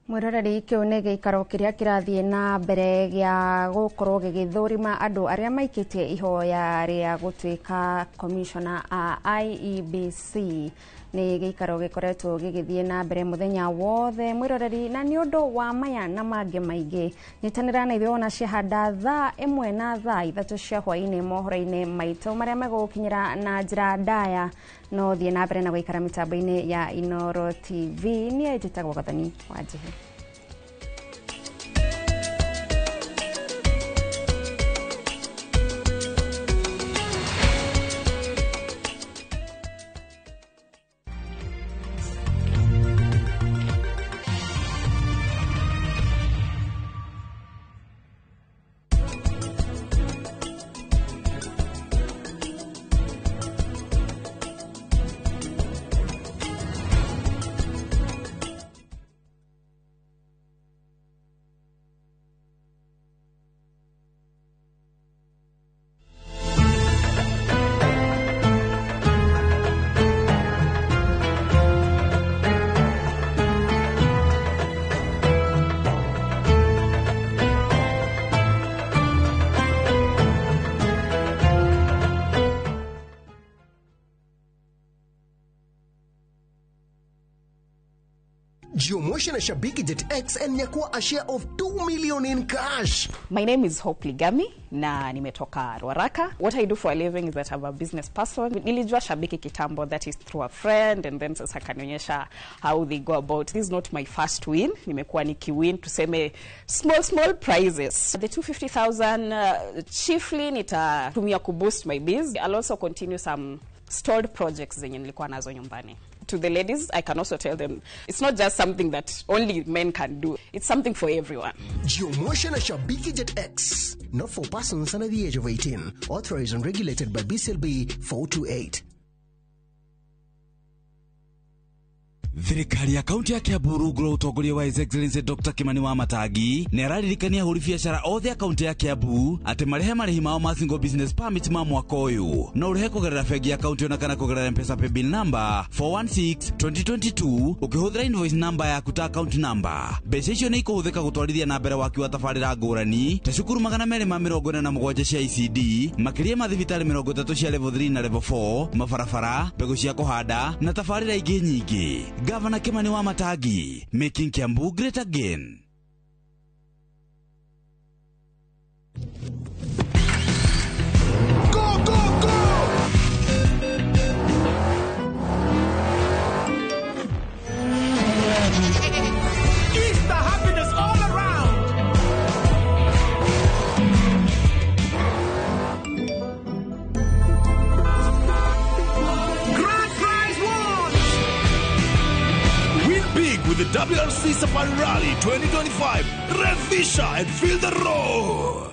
Mwiroreri kiu ni giikaro kiria kirathie na mbere gia gukorwo gigithurima andu aria maikitie ihoya ria gutuika commissioner a IEBC. Ni giikaro gikoretwo gigithie na mbere muthenya wothe mwiroreri, na ni undu wa maya na mangi maingi nyitanira na ithuĩ ona ciahanda thaa 1 na thaa 3 cia hwaini mohoro-inĩ maitũ maria megũgũkinyĩra na njĩra ndaya. No thiĩ na mbere na gũikara mĩtambo-inĩ ya Inooro TV. Niĩ njĩtagwo Gathoni Wanjĩhĩ. Jiomoshe na Shabiki Jet X and nyakua a share of 2 million in cash. My name is Hope Ligami na nimetoka Ruaraka. What I do for a living is that I'm a business person. Nilijua Shabiki kitambo, that is through a friend, and then sasa kanionyesha how they go about. This is not my first win. Nimekuwa nikiwin tuseme small small prizes. The 250,000 chiefly nitatumia kuboost my biz. I'll also continue some stalled projects zenye nilikuwa nazo nyumbani. To the ladies, I can also tell them it's not just something that only men can do. It's something for everyone. Jiomoshe na Shabiki Jet X. Not for persons under the age of 18. Authorized and regulated by BCLB 428. Thirikari ya kaunti ya Kiambu rungu rwa utongoria wa His Excellency Dr. Kimani Wamatangi nĩ araririkania ahũri biacara othe a kaunti ya Kiambu atĩ marĩhe marĩhi mao ma single business permit ma mwaka ũyũ no ũrĩhe kũgerera bengi ya kaunti ona kana kũgerera M-Pesa paybill number 416 2022 ũkĩhũthĩra invoice number yaku ta account number. Mbeca icio nĩ ikũhũthĩka gũtwarithia na mbere waki wa tabarĩra ngũrani ta cukuru 247 cia ECD, makĩria ma thibitarĩ 30 cia level 3 na level 4, mabarabara, mbegũ cia kũhanda na tabarĩra ingĩ nyingĩ. Governor Kimani Wamatangi, making Kiambu great again. Go, go, go! It's the happiness all around. Grand prize won! Win big with the WRC Safari Rally 2025. Rev Fisher and feel the roar.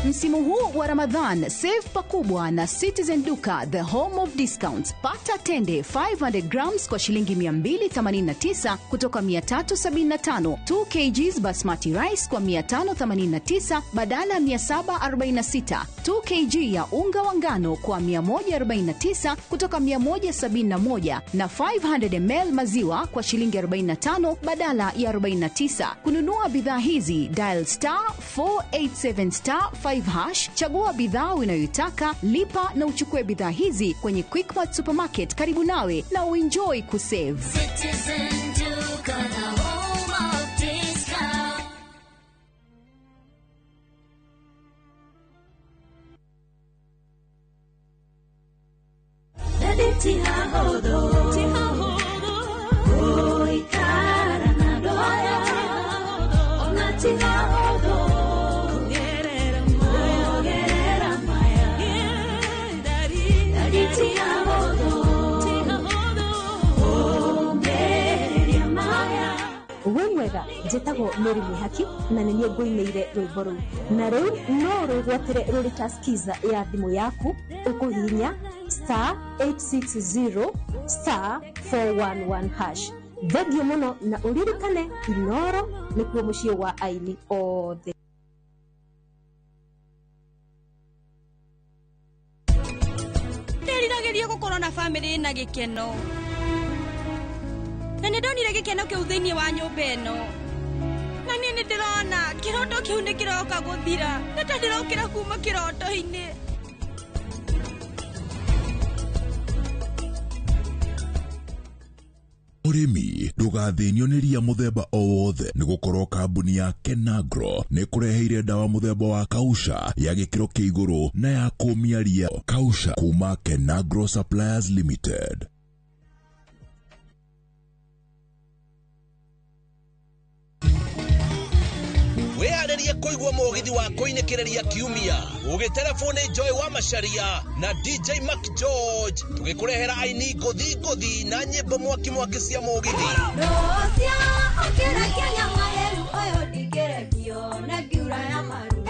Msimu huu wa Ramadhan, save pakubwa na Citizen Duka, the home of discounts. Pata tende 500 grams kwa shilingi 289 kutoka 375, 2 kgs basmati rice kwa 589 badala 746, 2 kg ya unga wa ngano kwa 149 kutoka 171 na 500 ml maziwa kwa shilingi 45 badala ya 49. Kununua bidhaa hizi, dial star 487 star 5 hash, chagua bidhaa unayoitaka, lipa na uchukue bidhaa hizi kwenye Quickmart Supermarket karibu nawe na uenjoy kusave. Citizen Duka, the home of discount. Wĩ mwega, njĩtagwo Mary Mwĩhaki na nĩ niĩ ngũinĩire rwĩmbo rũu, na rĩu no rwĩgwatĩre rũrĩ ta skiza ya thimũ yaku ũkũhihinya star 860 star 411 hash. Thengiũ mũno na ũririkane Inoro nĩkuo mũciĩ wa aini othe. Ndĩriragĩria gũkorwo na bamĩrĩ ĩna gĩkeno, na nĩ ndonire gĩkeno kĩu thĩinĩ wa nyũmba ĩno, na niĩ nĩ ndĩrona kĩroto kĩu nĩ kĩroka gũthira, nĩ ta ndĩrokĩra kuma kĩroto-inĩ. Ũrĩmi ndũgathĩnio nĩ ria mũthemba o wothe nĩ gũkorwo kambuni ya Kenagro nĩ kũreheire ndawa mũthemba wa Kausha ya gĩkĩro kĩa igũrũ na ya kũmia ria. Kausha kuma Kenagro Suppliers Limited. Wĩharĩrie kũigua mũgithi wa kũinĩkĩrĩria kiumia ũgĩterebwo nĩ Joy wa Macharia na DJ Mac George, tũgĩkũrehera aini ngũthi ngũthi na nyĩmbo mwaki mwaki cia mũgithi. Rũcia ũkĩra Kenya maheru ũyũ ndingĩrekio na ngiura ya maru.